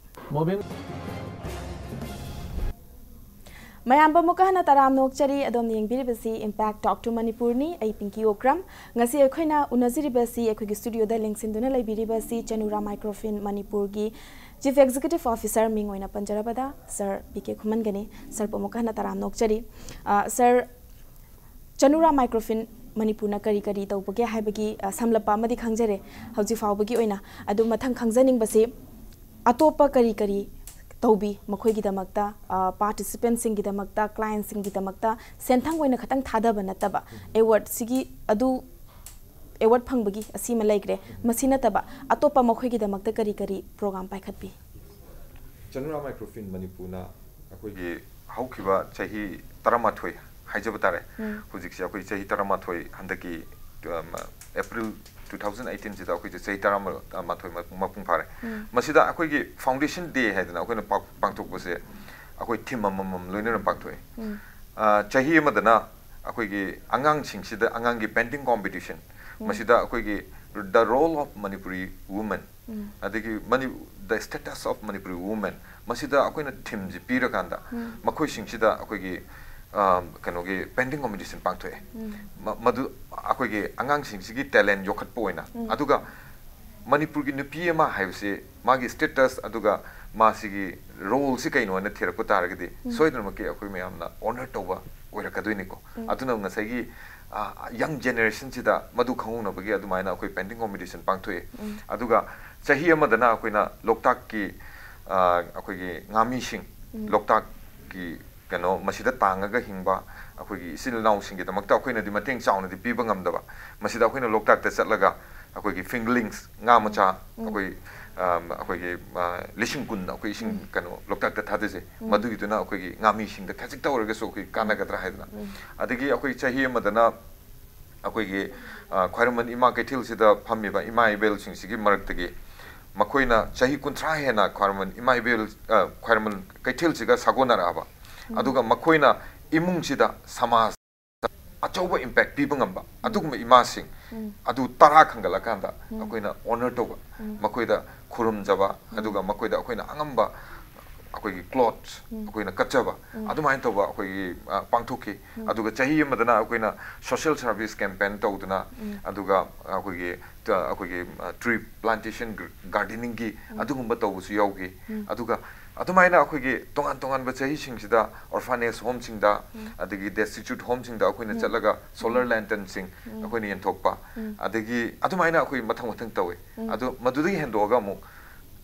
ꯃꯌꯥꯝꯕꯨ ꯑꯃꯨꯛꯀ ꯍꯟꯅ ꯇꯔꯥꯝꯅ ꯑꯣꯛꯆꯔꯤ꯫ ꯑꯗꯣꯝꯅ ꯌꯦꯡꯕꯤꯔꯤꯕꯁꯤ Impact Talk to ꯃꯅꯤꯄꯨꯔꯅꯤ꯫ ꯑꯩ ꯄꯤꯡꯀꯤ ꯑꯣꯀ꯭ꯔꯝ꯫ ꯉꯁꯤ ꯑꯩꯈꯣꯏꯅ ꯎꯅꯖꯔꯤꯕꯁꯤ, ꯑꯩꯈꯣꯏꯒꯤ ꯁ꯭ꯇꯨꯗꯤꯑꯣꯗ ꯂꯦꯡꯁꯤꯟꯗꯨꯅ ꯂꯩꯕꯤꯔꯤꯕꯁꯤ ꯆꯅꯨꯔꯥ ꯃꯥꯏꯀ꯭ꯔꯣꯐꯤꯟ ꯃꯅꯤꯄꯨꯔꯒꯤ ꯆꯤꯐ ꯑꯦꯛꯖꯤꯀ꯭ꯌꯨꯇꯤꯚ ꯑꯣꯐꯤꯁꯥꯔ, ꯃꯤꯡ ꯑꯣꯏꯅ ꯄꯟꯖꯔꯕꯗ ꯁꯥꯔ ꯄꯤ ꯀꯦ ꯈꯨꯃꯟꯒꯅꯤ꯫ ꯁꯥꯔꯕꯨ ꯑꯃꯨꯛꯀ ꯍꯟꯅ ꯇꯔꯥꯝꯅ ꯑꯣꯛꯆꯔꯤ꯫ ꯁꯥꯔ, ꯆꯅꯨꯔꯥ ꯃꯥꯏꯀ꯭ꯔꯣꯐꯤꯟ ꯃꯅꯤꯄꯨꯔꯅ ꯀꯔꯤ ꯀꯔꯤ ꯇꯧꯕꯒꯦ ꯍꯥꯏꯕꯒꯤ ꯁꯝꯂꯞꯄ ꯑꯃꯗꯤ ꯈꯪꯖꯔꯦ ꯍꯧꯖꯤꯛ ꯐꯥꯎꯕꯒꯤ ꯑꯣꯏꯅ꯫ ꯑꯗꯨ ꯃꯊꯪ ꯈꯪꯖꯅꯤꯡꯕꯁꯤ, ꯑꯇꯣꯞꯄ ꯀꯔꯤ ꯀꯔꯤ ꯇꯧꯕꯤ ꯃꯈꯣꯏꯒꯤꯗꯃꯛꯇ, ꯄꯥꯔꯇꯤꯁꯤꯄꯦꯟꯁꯤꯡꯒꯤꯗꯃꯛꯇ, ꯀ꯭ꯂꯥꯏꯟꯁꯤꯡꯒꯤꯗꯃꯛꯇ ꯁꯦꯟꯊꯪ ꯑꯣꯏꯅ ꯈꯛꯇꯪ ꯊꯥꯗꯕ ꯅꯠꯇꯕ, ꯑꯦꯋꯥꯔꯗꯁꯤꯒꯤ ꯑꯗꯨ, ꯑꯦꯋꯥꯔꯗ ꯐꯪꯕꯒꯤ ꯑꯁꯤꯃ ꯂꯩꯈ꯭ꯔꯦ, ꯃꯁꯤ ꯅꯠꯇꯕ ꯑꯇꯣꯞꯄ ꯃꯈꯣꯏꯒꯤꯗꯃꯛꯇ ꯀꯔꯤ ꯀꯔꯤ ꯄ꯭ꯔꯣꯒ꯭ꯔꯥꯝ ꯄꯥꯏꯈꯠꯄꯤ? ꯆꯅꯨꯔꯥ ꯃꯥꯏꯀ꯭ꯔꯣꯐꯤꯟ ꯃꯅꯤꯄꯨꯔꯅ ꯑꯩꯈꯣꯏꯒꯤ ꯍꯧꯈꯤꯕ ꯆꯍꯤ ꯇꯔꯥꯃꯥꯊꯣꯏ ꯍꯥꯏꯖꯕ ꯇꯥꯔꯦ꯫ ꯍꯧꯖꯤꯛꯁꯦ ꯑꯩꯈꯣꯏ ꯆꯍꯤ ꯇꯔꯥꯃꯥꯊꯣꯏ, ꯍꯟꯗꯛꯀꯤ ꯑꯦꯄ꯭ꯔꯤꯜ ꯇꯨ ꯊꯥꯎꯖꯟ ꯑꯩꯠꯇꯤꯟꯁꯤꯗ ꯑꯩꯈꯣꯏꯁꯦ ꯆꯍꯤ ꯇꯔꯥꯃꯥꯊꯣꯏ ꯃꯄꯨꯡ ꯐꯥꯔꯦ꯫ ꯃꯁꯤꯗ ꯑꯩꯈꯣꯏꯒꯤ ꯐꯥꯎꯟꯗꯦꯁꯟ ꯗꯦ ꯍꯥꯏꯗꯅ ꯑꯩꯈꯣꯏꯅ ꯄꯥꯡꯊꯣꯛꯄꯁꯦ ꯑꯩꯈꯣꯏ ꯊꯤꯝ ꯑꯃꯃꯝ ꯂꯣꯏꯅꯅ ꯄꯥꯡꯊꯣꯛꯑꯦ꯫ ꯆꯍꯤ ꯑꯃꯗꯅ ꯑꯩꯈꯣꯏꯒꯤ ꯑꯉꯥꯡꯁꯤꯡꯁꯤꯗ, ꯑꯉꯥꯡꯒꯤ ꯄꯦꯟꯇꯤꯡ ꯀꯣꯝꯄꯤꯇꯤꯁꯟ, ꯃꯁꯤꯗ ꯑꯩꯈꯣꯏꯒꯤ The Role of Manipuri Women ꯑꯗꯒꯤ money the status of Manipuri women, ꯃꯁꯤꯗ ꯑꯩꯈꯣꯏꯅ ꯊꯤꯝꯁꯤ ꯄꯤꯔꯀꯥꯟꯗ ꯃꯈꯣꯏꯁꯤꯡꯁꯤꯗ ꯑꯩꯈꯣꯏꯒꯤ ꯑ, ꯀꯩꯅꯣꯒꯤ painting competition ꯄꯥꯡꯊꯣꯛꯑꯦ꯫ ꯃ- ꯃꯗꯨ ꯑꯩꯈꯣꯏꯒꯤ ꯑꯉꯥꯡꯁꯤꯡꯁꯤꯒꯤ talent ꯌꯣꯛꯈꯠꯄ ꯑꯣꯏꯅ, ꯑꯗꯨꯒ ꯃꯅꯤꯄꯨꯔꯒꯤ ꯅꯨꯄꯤ ꯑꯃ ꯍꯥꯏꯕꯁꯤ ꯃꯥꯒꯤ status ꯑꯗꯨꯒ ꯃꯥꯁꯤꯒꯤ roleꯁꯤ ꯀꯩꯅꯣ ꯍꯥꯏꯅ ꯊꯤꯔꯛꯄ ꯇꯥꯔꯒꯗꯤ ꯁꯣꯏꯗꯅꯃꯛꯀꯤ ꯑꯩꯈꯣꯏ ꯃꯌꯥꯝꯅ honor ꯇꯧꯕ ꯑꯣꯏꯔꯛꯀꯗꯣꯏꯅꯤꯀꯣ꯫ ꯑꯗꯨꯅ ꯉꯁꯥꯏꯒꯤ ꯑ, young generationꯁꯤꯗ ꯃꯗꯨ ꯈꯪꯍꯧꯅꯕꯒꯤ ꯑꯗꯨꯃꯥꯏꯅ ꯑꯩꯈꯣꯏ painting competition ꯄꯥꯡꯊꯣꯛꯑꯦ꯫ ꯑꯗꯨꯒ ꯆꯍꯤ ꯑꯃꯗꯅ ꯑꯩꯈꯣꯏꯅ ꯂꯣꯛꯇꯥꯛꯀꯤ ꯑ, ꯑꯩꯈꯣꯏꯒꯤ ꯉꯥꯃꯤꯁꯤꯡ, ꯂꯣꯛꯇꯥꯛꯀꯤ ꯀꯩꯅꯣ ꯃꯁꯤꯗ ꯇꯥꯡꯉꯒ ꯍꯤꯡꯕ ꯑꯩꯈꯣꯏꯒꯤ ꯏꯆꯤꯜ ꯏꯅꯥꯎꯁꯤꯡꯒꯤꯗꯃꯛꯇ ꯑꯩꯈꯣꯏꯅꯗꯤ ꯃꯇꯦꯡ ꯆꯥꯎꯅꯗꯤ ꯄꯤꯕ ꯉꯝꯗꯕ, ꯃꯁꯤꯗ ꯑꯩꯈꯣꯏꯅ ꯂꯣꯛꯇꯥꯛꯇ ꯆꯠꯂꯒ ꯑꯩꯈꯣꯏꯒꯤ fingerlings, ꯉꯥ ꯃꯆꯥ, ꯑꯩꯈꯣꯏ ꯑꯝ, ꯑꯩꯈꯣꯏꯒꯤ ꯑ, ꯂꯤꯁꯤꯡ ꯀꯨꯟ ꯑꯩꯈꯣꯏ ꯏꯁꯤꯡ ꯀꯩꯅꯣ ꯂꯣꯛꯇꯥꯛꯇ ꯊꯥꯗꯖꯩ꯫ ꯃꯗꯨꯒꯤꯗꯨꯅ ꯑꯩꯈꯣꯏꯒꯤ ꯉꯥꯃꯤꯁꯤꯡꯗ ꯈꯖꯤꯛꯇ ꯑꯣꯏꯔꯒꯁꯨ ꯑꯩꯈꯣꯏ ꯀꯥꯟꯅꯒꯗ꯭ꯔꯥ ꯍꯥꯏꯗꯅ꯫ ꯑꯗꯒꯤ ꯑꯩꯈꯣꯏ ꯆꯍꯤ ꯑꯃꯗꯅ ꯑꯩꯈꯣꯏꯒꯤ ꯑ, ꯈ꯭ꯋꯥꯏꯔꯝꯕꯟ ꯏꯃꯥ ꯀꯩꯊꯦꯜꯁꯤꯗ ꯐꯝꯃꯤꯕ ꯏꯃꯥ ꯏꯕꯦꯜꯁꯤꯡꯁꯤꯒꯤ ꯃꯔꯛꯇꯒꯤ ꯃꯈꯣꯏꯅ ꯆꯍꯤ ꯀꯨꯟꯊ꯭ꯔꯥ ꯍꯦꯟꯅ ꯈ꯭ꯋꯥꯏꯔꯝꯕꯟ ꯏꯃꯥ ꯏꯕꯦꯜ, ꯑ, ꯈ꯭ꯋꯥꯏꯔꯝꯕꯟ ꯀꯩꯊꯦꯜꯁꯤꯒ ꯁꯥꯒꯣꯟꯅꯔꯛꯑꯕ, ꯑꯗꯨꯒ ꯃꯈꯣꯏꯅ ꯏꯃꯨꯡꯁꯤꯗ ꯁꯃꯥꯖ ꯑꯆꯧꯕ impact ꯄꯤꯕ ꯉꯝꯕ ꯑꯗꯨꯒꯨꯝꯕ ꯏꯃꯥꯁꯤꯡ ꯑꯗꯨ ꯇꯔꯥ ꯈꯟꯒꯠꯂꯀꯥꯟꯗ ꯑꯩꯈꯣꯏꯅ honor ꯇꯧꯕ, ꯃꯈꯣꯏꯗ ꯈꯨꯔꯨꯝꯖꯕ, ꯑꯗꯨꯒ ꯃꯈꯣꯏꯗ ꯑꯩꯈꯣꯏꯅ ꯑꯉꯝꯕ ꯑꯩꯈꯣꯏꯒꯤ cloth ꯑꯩꯈꯣꯏꯅ ꯀꯠꯆꯕ, ꯑꯗꯨꯃꯥꯏꯅ ꯇꯧꯕ ꯑꯩꯈꯣꯏꯒꯤ ꯑ, ꯄꯥꯡꯊꯣꯛꯈꯤ꯫ ꯑꯗꯨꯒ ꯆꯍꯤ ꯑꯃꯗꯅ ꯑꯩꯈꯣꯏꯅ social service campaign ꯇꯧꯗꯅ, ꯑꯗꯨꯒ ꯑꯩꯈꯣꯏꯒꯤ ꯇ- ꯑꯩꯈꯣꯏꯒꯤ ꯑ, tree plantation, gardeningꯒꯤ ꯑꯗꯨꯒꯨꯝꯕ ꯇꯧꯕꯁꯨ ꯌꯥꯎꯈꯤ꯫ ꯑꯗꯨꯒ ꯑꯗꯨꯃꯥꯏꯅ ꯑꯩꯈꯣꯏꯒꯤ ꯇꯣꯉꯥꯟ ꯇꯣꯉꯥꯟꯕ ꯆꯍꯤꯁꯤꯡꯁꯤꯗ orphanage homeꯁꯤꯡꯗ, ꯑꯗꯒꯤ destitute homeꯁꯤꯡꯗ ꯑꯩꯈꯣꯏꯅ ꯆꯠꯂꯒ solar lanternꯁꯤꯡ ꯑꯩꯈꯣꯏꯅ ꯌꯦꯟꯊꯣꯛꯄ, ꯑꯗꯒꯤ ꯑꯗꯨꯃꯥꯏꯅ ꯑꯩꯈꯣꯏ ꯃꯊꯪ ꯃꯊꯪ ꯇꯧꯋꯤ꯫ ꯑꯗꯣ ꯃꯗꯨꯗꯒꯤ ꯍꯦꯟꯗꯣꯛꯑꯒ ꯑꯃꯨꯛ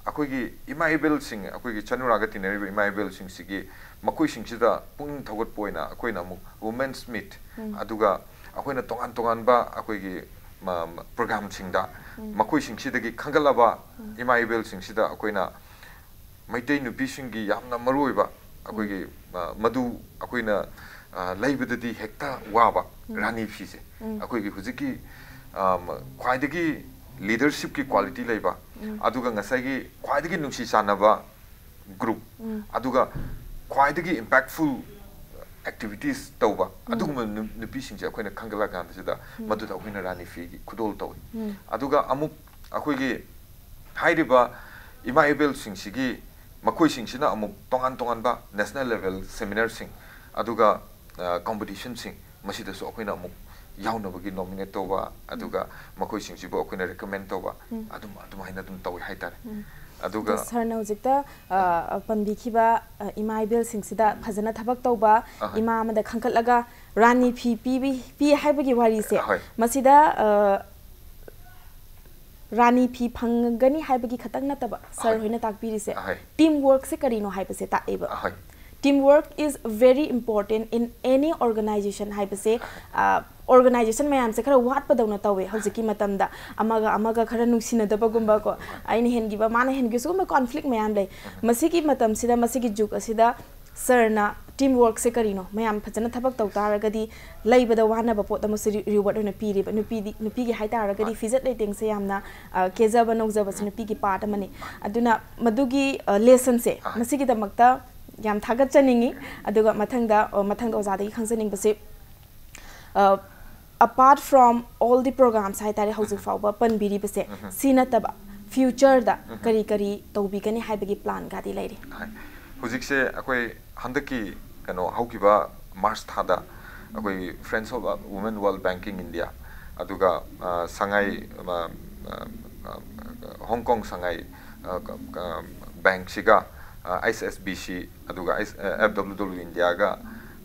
ꯑꯩꯈꯣꯏꯒꯤ ꯏꯃꯥ ꯏꯕꯦꯜꯁꯤꯡ, ꯑꯩꯈꯣꯏꯒꯤ ꯆꯅꯨꯔꯥꯒ ꯇꯤꯟꯅꯔꯤꯕ ꯏꯃꯥ ꯏꯕꯦꯜꯁꯤꯡꯁꯤꯒꯤ, ꯃꯈꯣꯏꯁꯤꯡꯁꯤꯗ ꯄꯨꯛꯅꯤꯡ ꯊꯧꯒꯠꯄ ꯑꯣꯏꯅ ꯑꯩꯈꯣꯏꯅ ꯑꯃꯨꯛ Women's Meet, ꯑꯗꯨꯒ ꯑꯩꯈꯣꯏꯅ ꯇꯣꯉꯥꯟ ꯇꯣꯉꯥꯟꯕ ꯑꯩꯈꯣꯏꯒꯤ ꯃ- ꯃ- programꯁꯤꯡꯗ ꯃꯈꯣꯏꯁꯤꯡꯁꯤꯗꯒꯤ ꯈꯟꯒꯠꯂꯕ ꯏꯃꯥ ꯏꯕꯦꯜꯁꯤꯡꯁꯤꯗ ꯑꯩꯈꯣꯏꯅ ꯃꯩꯇꯩ ꯅꯨꯄꯤꯁꯤꯡꯒꯤ ꯌꯥꯝꯅ ꯃꯔꯨꯑꯣꯏꯕ ꯑꯩꯈꯣꯏꯒꯤ, ꯑ, ꯃꯗꯨ ꯑꯩꯈꯣꯏꯅ, ꯑ, ꯂꯩꯕꯗꯗꯤ ꯍꯦꯛꯇ ꯋꯥꯕ ꯔꯥꯅꯤ ꯐꯤꯁꯦ꯫ ꯑꯩꯈꯣꯏꯒꯤ ꯍꯧꯖꯤꯛꯀꯤ, ꯑ, ꯃ- ꯈ꯭ꯋꯥꯏꯗꯒꯤ leadershipꯀꯤ quality ꯂꯩꯕ, ꯑꯗꯨꯒ ꯉꯁꯥꯏꯒꯤ ꯈ꯭ꯋꯥꯏꯗꯒꯤ ꯅꯨꯡꯁꯤ ꯆꯥꯟꯅꯕ group, ꯑꯗꯨꯒ ꯈ꯭ꯋꯥꯏꯗꯒꯤ impactful activities ꯇꯧꯕ ꯑꯗꯨꯒꯨꯝꯕ ꯅꯨ- ꯅꯨꯄꯤꯁꯤꯡꯁꯦ ꯑꯩꯈꯣꯏꯅ ꯈꯟꯒꯠꯂꯛ ꯀꯥꯟꯁꯤꯗ ꯃꯗꯨꯗ ꯑꯩꯈꯣꯏꯅ ꯔꯥꯅꯤ ꯐꯤꯒꯤ ꯈꯨꯗꯣꯜ ꯇꯧꯏ꯫ ꯑꯗꯨꯒ ꯑꯃꯨꯛ ꯑꯩꯈꯣꯏꯒꯤ ꯍꯥꯏꯔꯤꯕ ꯏꯃꯥ ꯏꯕꯦꯜꯁꯤꯡꯁꯤꯒꯤ, ꯃꯈꯣꯏꯁꯤꯡꯁꯤꯅ ꯑꯃꯨꯛ ꯇꯣꯉꯥꯟ ꯇꯣꯉꯥꯟꯕ national level seminarꯁꯤꯡ, ꯑꯗꯨꯒ competitionꯁꯤꯡ, ꯃꯁꯤꯗꯁꯨ ꯑꯩꯈꯣꯏꯅ ꯑꯃꯨꯛ ꯌꯥꯎꯅꯕꯒꯤ nominate ꯇꯧꯕ, ꯑꯗꯨꯒ ꯃꯈꯣꯏꯁꯤꯡꯁꯤꯕꯨ ꯑꯩꯈꯣꯏꯅ recommend ꯇꯧꯕ, ꯑꯗꯨꯝ, ꯑꯗꯨꯃꯥꯏꯅ ꯑꯗꯨꯝ ꯇꯧꯋꯤ ꯍꯥꯏꯇꯥꯔꯦ꯫ ꯑꯗꯨꯒ ꯑꯗꯣ ꯁꯥꯔꯅ ꯍꯧꯖꯤꯛꯇ, ꯑ, ꯄꯟꯕꯤꯈꯤꯕ, ꯑ, ꯏꯃꯥ ꯏꯕꯦꯜꯁꯤꯡꯁꯤꯗ ꯐꯖꯅ ꯊꯕꯛ ꯇꯧꯕ, ꯑꯍꯣꯏ꯫ ꯏꯃꯥ ꯑꯃꯗ ꯈꯟꯒꯠꯂꯒ ꯔꯥꯅꯤ ꯐꯤ ꯄꯤꯕꯤ, ꯄꯤ ꯍꯥꯏꯕꯒꯤ ꯋꯥꯔꯤꯁꯦ, ꯑꯍꯣꯏ꯫ ꯃꯁꯤꯗ, ꯑ, ꯔꯥꯅꯤ ꯐꯤ ꯐꯪꯒꯅꯤ ꯍꯥꯏꯕꯒꯤ ꯈꯛꯇꯪ ꯅꯠꯇꯕ, ꯁꯥꯔ ꯑꯍꯣꯏ꯫ ꯍꯣꯏꯅ ꯇꯥꯛꯄꯤꯔꯤꯁꯦ, ꯑꯍꯣꯏ꯫ Team workꯁꯦ ꯀꯔꯤꯅꯣ ꯍꯥꯏꯕꯁꯦ ꯇꯥꯛꯑꯦꯕ꯫ ꯑꯍꯣꯏ꯫ Team work is very important in any organization ꯍꯥꯏꯕꯁꯦ, ꯑꯍꯣꯏ꯫ ꯑ, organization ꯃꯌꯥꯝꯁꯦ ꯈꯔ ꯋꯥꯠꯄꯗꯧꯅ ꯇꯧꯋꯦ ꯍꯧꯖꯤꯛꯀꯤ ꯃꯇꯝꯗ꯫ ꯑꯃꯒ ꯑꯃꯒ ꯈꯔ ꯅꯨꯡꯁꯤꯅꯗꯕꯒꯨꯝꯕ ꯀꯣ, ꯑꯩꯅ ꯍꯦꯟꯈꯤꯕ, ꯃꯥꯅ ꯍꯦꯟꯈꯤꯕ, ꯁꯤꯒꯨꯝꯕ conflict ꯃꯌꯥꯝ ꯂꯩ꯫ ꯃꯁꯤꯒꯤ ꯃꯇꯝꯁꯤꯗ, ꯃꯁꯤꯒꯤ ꯖꯨꯒ ꯑꯁꯤꯗ ꯁꯥꯔꯅ team workꯁꯦ ꯀꯔꯤꯅꯣ, ꯃꯌꯥꯝ ꯐꯖꯅ ꯊꯕꯛ ꯇꯧ ꯇꯥꯔꯒꯗꯤ ꯂꯩꯕꯗ ꯋꯥꯅꯕ ꯄꯣꯠ ꯑꯃꯁꯨ ꯔꯤ-, reward ꯑꯣꯏꯅ ꯄꯤꯔꯤꯕ꯫ ꯅꯨꯄꯤꯗꯤ, ꯅꯨꯄꯤꯒꯤ ꯍꯥꯏ ꯇꯥꯔꯒꯗꯤ ꯍꯣꯏ꯫ ꯐꯤꯖꯦꯠ ꯂꯩꯇꯦꯡꯁꯦ ꯌꯥꯝꯅ, ꯑ, ꯀꯦꯖꯕ ꯅꯧꯖꯕꯁꯦ ꯅꯨꯄꯤꯒꯤ part ꯑꯃꯅꯤ꯫ ꯑꯗꯨꯅ ꯃꯗꯨꯒꯤ, ꯑ, lessonꯁꯦ ꯑꯍꯣꯏ꯫ ꯃꯁꯤꯒꯤꯗꯃꯛꯇ ꯌꯥꯝ ꯊꯥꯒꯠꯆꯅꯤꯡꯉꯤ꯫ ꯑꯗꯨꯒ ꯃꯊꯪꯗ, ꯑ, ꯃꯊꯪꯗ ꯑꯣꯖꯥꯗꯒꯤ ꯈꯪꯖꯅꯤꯡꯕꯁꯦ, ꯑ, apart from all the programs ꯍꯥꯏꯇꯥꯔꯦ, ꯍꯧꯖꯤꯛ ꯐꯥꯎꯕ ꯄꯟꯕꯤꯔꯤꯕꯁꯦ, ꯁꯤ ꯅꯠꯇꯕ futureꯗ ꯀꯔꯤ ꯀꯔꯤ ꯇꯧꯕꯤꯒꯅꯤ ꯍꯥꯏꯕꯒꯤ planꯒꯗꯤ ꯂꯩꯔꯤ? ꯍꯥꯏ꯫ ꯍꯧꯖꯤꯛꯁꯦ ꯑꯩꯈꯣꯏ ꯍꯟꯗꯛꯀꯤ ꯀꯩꯅꯣ ꯍꯧꯈꯤꯕ March ꯊꯥꯗ ꯑꯩꯈꯣꯏ Friends of Women World Banking India, ꯑꯗꯨꯒ, ꯑ, ꯁꯉꯥꯏ, ꯑ, ꯑ, ꯑ, ꯍꯣꯡ ꯀꯣꯡ ꯁꯉꯥꯏ, ꯑ, ꯀ-, ꯀ-, bankꯁꯤꯒ, ꯑ, H S B C, ꯑꯗꯨꯒ ꯑꯩꯁ-, ꯑ, F W W Indiaꯒ,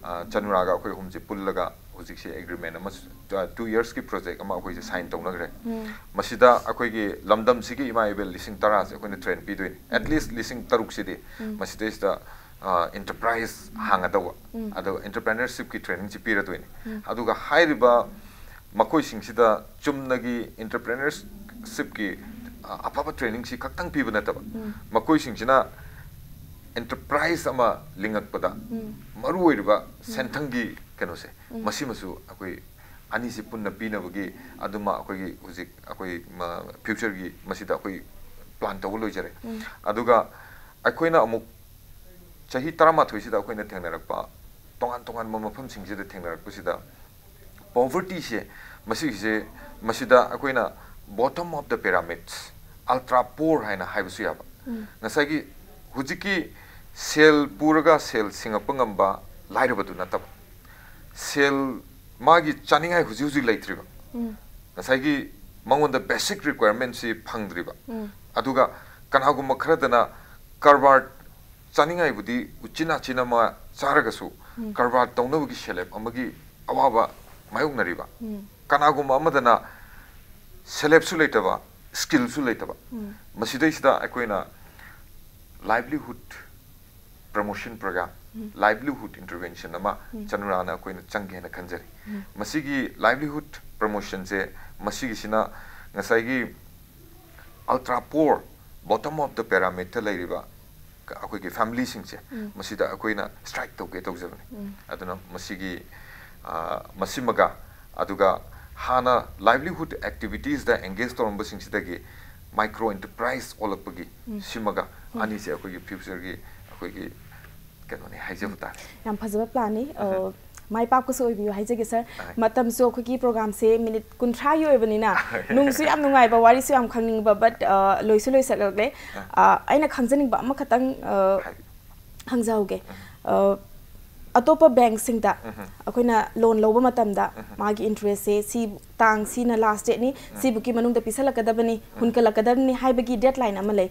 ꯑ, ꯆꯅꯨꯔꯥꯒ ꯑꯩꯈꯣꯏ ꯑꯍꯨꯝꯁꯦ ꯄꯨꯜꯂꯒ ꯍꯧꯖꯤꯛꯁꯦ agreement ꯑꯃ ꯁ-, two yearsꯀꯤ project ꯑꯃ ꯑꯩꯈꯣꯏꯁꯦ sign ꯇꯧꯅꯈ꯭ꯔꯦ꯫ ꯎꯝ꯫ ꯃꯁꯤꯗ ꯑꯩꯈꯣꯏꯒꯤ ꯂꯝꯗꯝꯁꯤꯒꯤ ꯏꯃꯥ ꯏꯕꯦꯜ ꯂꯤꯁꯤꯡ ꯇꯔꯥꯁꯦ ꯑꯩꯈꯣꯏꯅ train ꯄꯤꯗꯣꯏꯅꯤ꯫ At least ꯂꯤꯁꯤꯡ ꯇꯔꯨꯛꯁꯤꯗꯤ ꯎꯝ꯫ ꯃꯁꯤꯗꯩꯁꯤꯗ, ꯑ, enterprise ꯍꯥꯡꯒꯗꯧꯕ, ꯎꯝ꯫ ꯑꯗꯨꯒ entrepreneurshipꯀꯤ trainingꯁꯤ ꯄꯤꯔꯗꯣꯏꯅꯤ꯫ ꯎꯝ꯫ ꯑꯗꯨꯒ ꯍꯥꯏꯔꯤꯕ ꯃꯈꯣꯏꯁꯤꯡꯁꯤꯗ ꯆꯨꯝꯅꯒꯤ entrepreneurshipꯀꯤ, ꯑ, ꯑꯐꯕ trainingꯁꯤ ꯈꯛꯇꯪ ꯄꯤꯕ ꯅꯠꯇꯕ, ꯎꯝ꯫ ꯃꯈꯣꯏꯁꯤꯡꯁꯤꯅ enterprise ꯑꯃ ꯂꯤꯡꯉꯛꯄꯗ ꯎꯝ꯫ ꯃꯔꯨ ꯑꯣꯏꯔꯤꯕ ꯎꯝ꯫ ꯁꯦꯟꯊꯪꯒꯤ ꯀꯩꯅꯣꯁꯦ, ꯎꯝ꯫ ꯃꯁꯤꯃꯁꯨ ꯑꯩꯈꯣꯏ ꯑꯅꯤꯁꯤ ꯄꯨꯟꯅ ꯄꯤꯅꯕꯒꯤ ꯑꯗꯨꯃ ꯑꯩꯈꯣꯏꯒꯤ ꯍꯧꯖꯤꯛ ꯑꯩꯈꯣꯏ ꯃ-, futureꯒꯤ ꯃꯁꯤꯗ ꯑꯩꯈꯣꯏ plan ꯇꯧꯕ ꯂꯣꯏꯖꯔꯦ꯫ ꯎꯝ꯫ ꯑꯗꯨꯒ ꯑꯩꯈꯣꯏꯅ ꯑꯃꯨꯛ ꯆꯍꯤ ꯇꯔꯥꯃꯥꯊꯣꯏꯁꯤꯗ ꯑꯩꯈꯣꯏꯅ ꯊꯦꯡꯅꯔꯛꯄ, ꯇꯣꯉꯥꯟ ꯇꯣꯉꯥꯟꯕ ꯃꯐꯝꯁꯤꯡꯁꯤꯗ ꯊꯦꯡꯅꯔꯛꯄꯁꯤꯗ, povertyꯁꯦ, ꯃꯁꯤꯒꯤꯁꯦ, ꯃꯁꯤꯗ ꯑꯩꯈꯣꯏꯅ bottom of the pyramids, ultra poor ꯍꯥꯏꯅ ꯍꯥꯏꯕꯁꯨ ꯌꯥꯕ꯫ ꯉꯁꯥꯏꯒꯤ ꯍꯧꯖꯤꯛꯀꯤ ꯁꯦꯜ ꯄꯨꯔꯒ ꯁꯦꯜ ꯁꯤꯡꯉꯛꯄ ꯉꯝꯕ ꯂꯥꯏꯔꯕꯗꯨ ꯅꯠꯇꯕ, ꯁꯦꯜ ꯃꯥꯒꯤ ꯆꯥꯅꯤꯡꯉꯥꯏ ꯍꯧꯖꯤꯛ ꯍꯧꯖꯤꯛ ꯂꯩꯇ꯭ꯔꯤꯕ, ꯉꯁꯥꯏꯒꯤ ꯃꯉꯣꯟꯗ basic requirementꯁꯤ ꯐꯪꯗ꯭ꯔꯤꯕ, ꯑꯗꯨꯒ ꯀꯅꯥꯒꯨꯝꯕ ꯈꯔꯗꯅ ꯀꯔꯕꯥꯔ ꯆꯥꯅꯤꯡꯉꯥꯏꯕꯨꯗꯤ ꯎꯆꯤꯟ ꯅꯥꯆꯤꯟ ꯑꯃ ꯆꯥꯔꯒꯁꯨ ꯀꯔꯕꯥꯔ ꯇꯧꯅꯕꯒꯤ ꯁꯦꯜꯐ ꯍꯦꯜꯞ ꯑꯃꯒꯤ ꯑꯋꯥꯕ ꯃꯥꯌꯣꯛꯅꯔꯤꯕ, ꯀꯅꯥꯒꯨꯝꯕ ꯑꯃꯗꯅ ꯁꯦꯜꯐ ꯍꯦꯜꯞꯁꯨ ꯂꯩꯇꯕ, ꯁ꯭ꯀꯤꯜꯁꯨ ꯂꯩꯇꯕ, ꯃꯁꯤꯗꯩꯁꯤꯗ ꯑꯩꯈꯣꯏꯅ livelihood promotion program, livelihood intervention ꯑꯃ ꯆꯅꯨꯔꯥꯅ ꯑꯩꯈꯣꯏꯅ ꯆꯪꯒꯦꯅ ꯈꯟꯖꯔꯤ꯫ ꯃꯁꯤꯒꯤ livelihood promotionꯁꯦ, ꯃꯁꯤꯒꯤꯁꯤꯅ ꯉꯁꯥꯏꯒꯤ ultra poor, bottom of the pyramidꯇ ꯂꯩꯔꯤꯕ ꯑꯩꯈꯣꯏꯒꯤ ꯐꯦꯃꯤꯂꯤꯁꯤꯡꯁꯦ, ꯃꯁꯤꯗ ꯑꯩꯈꯣꯏꯅ ꯁ꯭ꯇ꯭ꯔꯥꯏꯛ ꯇꯧꯒꯦ ꯇꯧꯖꯕꯅꯤ꯫ ꯑꯗꯨꯅ ꯃꯁꯤꯒꯤ, ꯑ, ꯃꯁꯤꯃꯒ, ꯑꯗꯨꯒ ꯍꯥꯟꯅ livelihood activitiesꯇ engage ꯇꯧꯔꯝꯕꯁꯤꯡꯁꯤꯗꯒꯤ micro enterprise ꯑꯣꯜꯂꯛꯄꯒꯤ, ꯁꯤꯃꯒ ꯑꯅꯤꯁꯦ ꯑꯩꯈꯣꯏꯒꯤ futureꯒꯤ ꯑꯩꯈꯣꯏꯒꯤ ꯀꯩꯅꯣꯅꯤ ꯍꯥꯏꯖꯕ ꯇꯥꯔꯦ꯫ ꯌꯥꯝ ꯐꯖꯕ planꯅꯤ꯫ ꯑ, ꯃꯥꯏ ꯄꯥꯛꯄꯁꯨ ꯑꯣꯏꯕꯤꯌꯨ ꯍꯥꯏꯖꯒꯦ, ꯁꯔ꯫ ꯃꯇꯝꯁꯨ ꯑꯩꯈꯣꯏꯒꯤ programꯁꯦ ꯃꯤꯅꯤꯠ ꯀꯨꯟꯊ꯭ꯔꯥꯒꯤ ꯑꯣꯏꯕꯅꯤꯅ, ꯅꯨꯡꯁꯨ ꯌꯥꯝ ꯅꯨꯡꯉꯥꯏꯕ, ꯋꯥꯔꯤꯁꯨ ꯌꯥꯝ ꯈꯪꯅꯤꯡꯕ, but, ꯑ, ꯂꯣꯏꯁꯨ ꯂꯣꯏꯁꯤꯜꯂꯛꯂꯦ꯫ ꯑ, ꯑꯩꯅ ꯈꯪꯖꯅꯤꯡꯕ ꯑꯃꯈꯛꯇꯪ, ꯑ, ꯍꯪꯖꯍꯧꯒꯦ꯫ ꯑ, ꯑꯇꯣꯞꯄ bankꯁꯤꯡꯗ ꯑꯩꯈꯣꯏꯅ loan ꯂꯧꯕ ꯃꯇꯝꯗ ꯃꯥꯒꯤ interestꯁꯦ ꯁꯤ ꯇꯥꯡ ꯁꯤꯅ last dateꯅꯤ, ꯁꯤꯕꯨꯛꯀꯤ ꯃꯅꯨꯡꯗ ꯄꯤꯁꯜꯂꯛꯀꯗꯕꯅꯤ, ꯍꯨꯟꯀꯠꯂꯛꯀꯗꯕꯅꯤ ꯍꯥꯏꯕꯒꯤ deadline ꯑꯃ ꯂꯩ꯫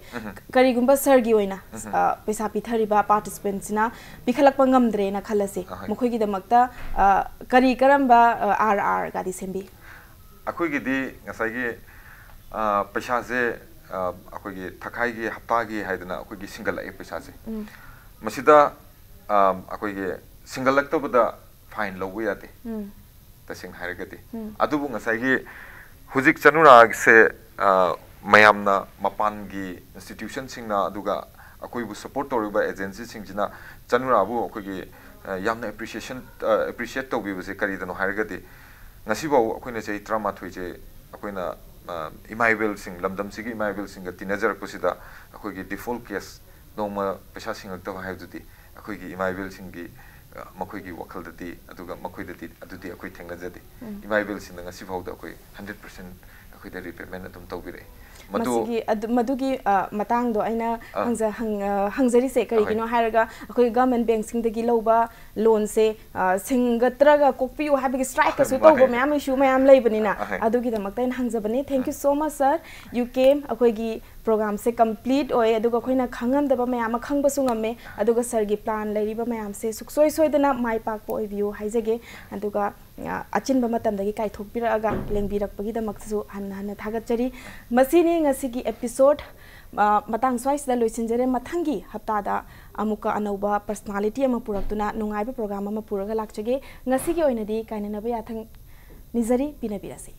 ꯀꯔꯤꯒꯨꯝꯕ ꯁꯔꯒꯤ ꯑꯣꯏꯅ, ꯑ, ꯄꯩꯁꯥ ꯄꯤꯊꯔꯤꯕ participantꯁꯤꯅ ꯄꯤꯈꯠꯂꯛꯄ ꯉꯝꯗ꯭ꯔꯦꯅ ꯈꯜꯂꯁꯤ, ꯑꯍꯣꯏ꯫ ꯃꯈꯣꯏꯒꯤꯗꯃꯛꯇ, ꯑ, ꯀꯔꯤ ꯀꯔꯝꯕ, ꯑ, RRꯒꯗꯤ ꯁꯦꯝꯕꯤ? ꯑꯩꯈꯣꯏꯒꯤꯗꯤ ꯉꯁꯥꯏꯒꯤ, ꯑ, ꯄꯩꯁꯥꯁꯦ, ꯑ, ꯑꯩꯈꯣꯏꯒꯤ ꯊꯥꯈꯥꯏꯒꯤ, ꯍꯞꯇꯥꯒꯤ ꯍꯥꯏꯗꯅ ꯑꯩꯈꯣꯏꯒꯤ ꯁꯤꯡꯒꯠꯂꯛꯑꯦ ꯄꯩꯁꯥꯁꯦ꯫ ꯃꯁꯤꯗ, ꯑ, ꯑꯩꯈꯣꯏꯒꯤ ꯁꯤꯡꯒꯠꯂꯛꯇꯕꯗ fine ꯂꯧꯕ ꯌꯥꯗꯦ, ꯇꯁꯦꯡꯅ ꯍꯥꯏꯔꯒꯗꯤ꯫ ꯑꯗꯨꯕꯨ ꯉꯁꯥꯏꯒꯤ ꯍꯧꯖꯤꯛ ꯆꯅꯨꯔꯥꯁꯦ, ꯑ, ꯃꯌꯥꯝꯅ, ꯃꯄꯥꯟꯒꯤ institutionꯁꯤꯡꯅ, ꯑꯗꯨꯒ ꯑꯩꯈꯣꯏꯕꯨ support ꯇꯧꯔꯤꯕ agencyꯁꯤꯡꯁꯤꯅ ꯆꯅꯨꯔꯥꯕꯨ ꯑꯩꯈꯣꯏꯒꯤ, ꯑ, ꯌꯥꯝꯅ appreciation, ꯑ, appreciate ꯇꯧꯕꯤꯕꯁꯦ ꯀꯔꯤꯗꯅꯣ ꯍꯥꯏꯔꯒꯗꯤ, ꯉꯁꯤꯐꯥꯎ ꯑꯩꯈꯣꯏꯅ ꯆꯍꯤ ꯇꯔꯥꯃꯥꯊꯣꯏꯁꯦ ꯑꯩꯈꯣꯏꯅ, ꯑ, ꯏꯃꯥ ꯏꯕꯦꯜꯁꯤꯡ, ꯂꯝꯗꯝꯁꯤꯒꯤ ꯏꯃꯥ ꯏꯕꯦꯜꯁꯤꯡꯒ ꯇꯤꯟꯅꯖꯔꯛꯄꯁꯤꯗ ꯑꯩꯈꯣꯏꯒꯤ default case, ꯅꯣꯡꯃ ꯄꯩꯁꯥ ꯁꯤꯡꯉꯛꯇꯕ ꯍꯥꯏꯕꯗꯨꯗꯤ ꯑꯩꯈꯣꯏꯒꯤ ꯏꯃꯥ ꯏꯕꯦꯜꯁꯤꯡꯒꯤ, ꯑ, ꯃꯈꯣꯏꯒꯤ ꯋꯥꯈꯜꯗꯗꯤ, ꯑꯗꯨꯒ ꯃꯈꯣꯏꯗꯗꯤ ꯑꯗꯨꯗꯤ ꯑꯩꯈꯣꯏ ꯊꯦꯡꯅꯖꯗꯦ꯫ ꯏꯃꯥ ꯏꯕꯦꯜꯁꯤꯡꯅ ꯉꯁꯤꯐꯥꯎꯗ ꯑꯩꯈꯣꯏ hundred percent ꯑꯩꯈꯣꯏꯗ ꯔꯤꯄꯦꯃꯦꯟ ꯑꯗꯨꯝ ꯇꯧꯕꯤꯔꯛꯑꯦ꯫ ꯃꯗꯨ ꯃꯁꯤꯒꯤ ꯑꯗꯨ- ꯃꯗꯨꯒꯤ ꯑ, ꯃꯇꯥꯡꯗꯣ ꯑꯩꯅ ꯑ. ꯍꯪꯖ- ꯍꯪ- ꯑ, ꯍꯪꯖꯔꯤꯁꯦ ꯀꯔꯤꯒꯤꯅꯣ ꯍꯥꯏꯔꯒ ꯑꯩꯈꯣꯏ ꯒꯚꯔꯟꯃꯦꯟ ꯕꯦꯡꯁꯤꯡꯗꯒꯤ ꯂꯧꯕ ꯂꯣꯟꯁꯦ ꯑ, ꯁꯤꯡꯒꯠꯇ꯭ꯔꯒ ꯀꯣꯛꯄꯤꯌꯨ ꯍꯥꯏꯕꯒꯤ ꯁ꯭ꯇ꯭ꯔꯥꯏꯛꯀꯁꯨ ꯃꯥꯅꯦ. ꯇꯧꯕ ꯃꯌꯥꯝ ꯏꯁꯨ ꯃꯌꯥꯝ ꯂꯩꯕꯅꯤꯅ ꯑ, ꯑꯍꯣꯏ. ꯑꯗꯨꯒꯤꯗꯃꯛꯇ ꯑꯩꯅ ꯍꯪꯖꯕꯅꯦ꯫ Thank you so much sir, you came꯫ ꯑꯩꯈꯣꯏꯒꯤ ꯄ꯭ꯔꯣꯒ꯭ꯔꯥꯝꯁꯦ ꯀꯝꯄ꯭ꯂꯤꯠ ꯑꯣꯏ, ꯑꯗꯨꯒ ꯑꯩꯈꯣꯏꯅ ꯈꯪꯉꯝꯗꯕ ꯃꯌꯥꯝ ꯑꯃ ꯈꯪꯕꯁꯨ ꯉꯝꯃꯦ꯫ ꯑꯗꯨꯒ ꯁꯔꯒꯤ ꯄ꯭ꯂꯥꯟ ꯂꯩꯔꯤꯕ ꯃꯌꯥꯝꯁꯦ ꯁꯨꯡꯁꯣꯏ ꯁꯣꯏꯗꯅ ꯃꯥꯏ ꯄꯥꯛꯄ ꯑꯣꯏꯕꯤꯌꯨ ꯍꯥꯏꯖꯒꯦ꯫ ꯑꯗꯨꯒ ꯑ, ꯑꯆꯤꯟꯕ ꯃꯇꯝꯗꯒꯤ ꯀꯥꯏꯊꯣꯛꯄꯤꯔꯛꯑꯒ ꯂꯦꯡꯕꯤꯔꯛꯄꯒꯤꯗꯃꯛꯇꯁꯨ ꯍꯟꯅ ꯍꯟꯅ ꯊꯥꯒꯠꯆꯔꯤ꯫ ꯃꯁꯤꯅꯤ ꯉꯁꯤꯒꯤ ꯑꯦꯄꯤꯁꯣꯗ ꯃꯇꯥꯡ ꯁ꯭ꯋꯥꯏꯁꯤꯗ ꯂꯣꯏꯁꯤꯟꯖꯔꯦ꯫ ꯃꯊꯪꯒꯤ ꯍꯞꯇꯥꯗ ꯑꯃꯨꯛꯀ ꯑꯅꯧꯕ ꯄꯔꯁꯅꯥꯂꯤꯇꯤ ꯑꯃ ꯄꯨꯔꯛꯇꯨꯅ ꯅꯨꯡꯉꯥꯏꯕ ꯄ꯭ꯔꯣꯒ꯭ꯔꯥꯝ ꯑꯃ ꯄꯨꯔꯒ ꯂꯥꯛꯆꯒꯦ꯫ ꯉꯁꯤꯒꯤ ꯑꯣꯏꯅꯗꯤ ꯀꯥꯏꯅꯅꯕ ꯌꯥꯊꯪ ꯅꯤꯖꯔꯤ꯫ ꯄꯤꯅꯕꯤꯔꯁꯤ꯫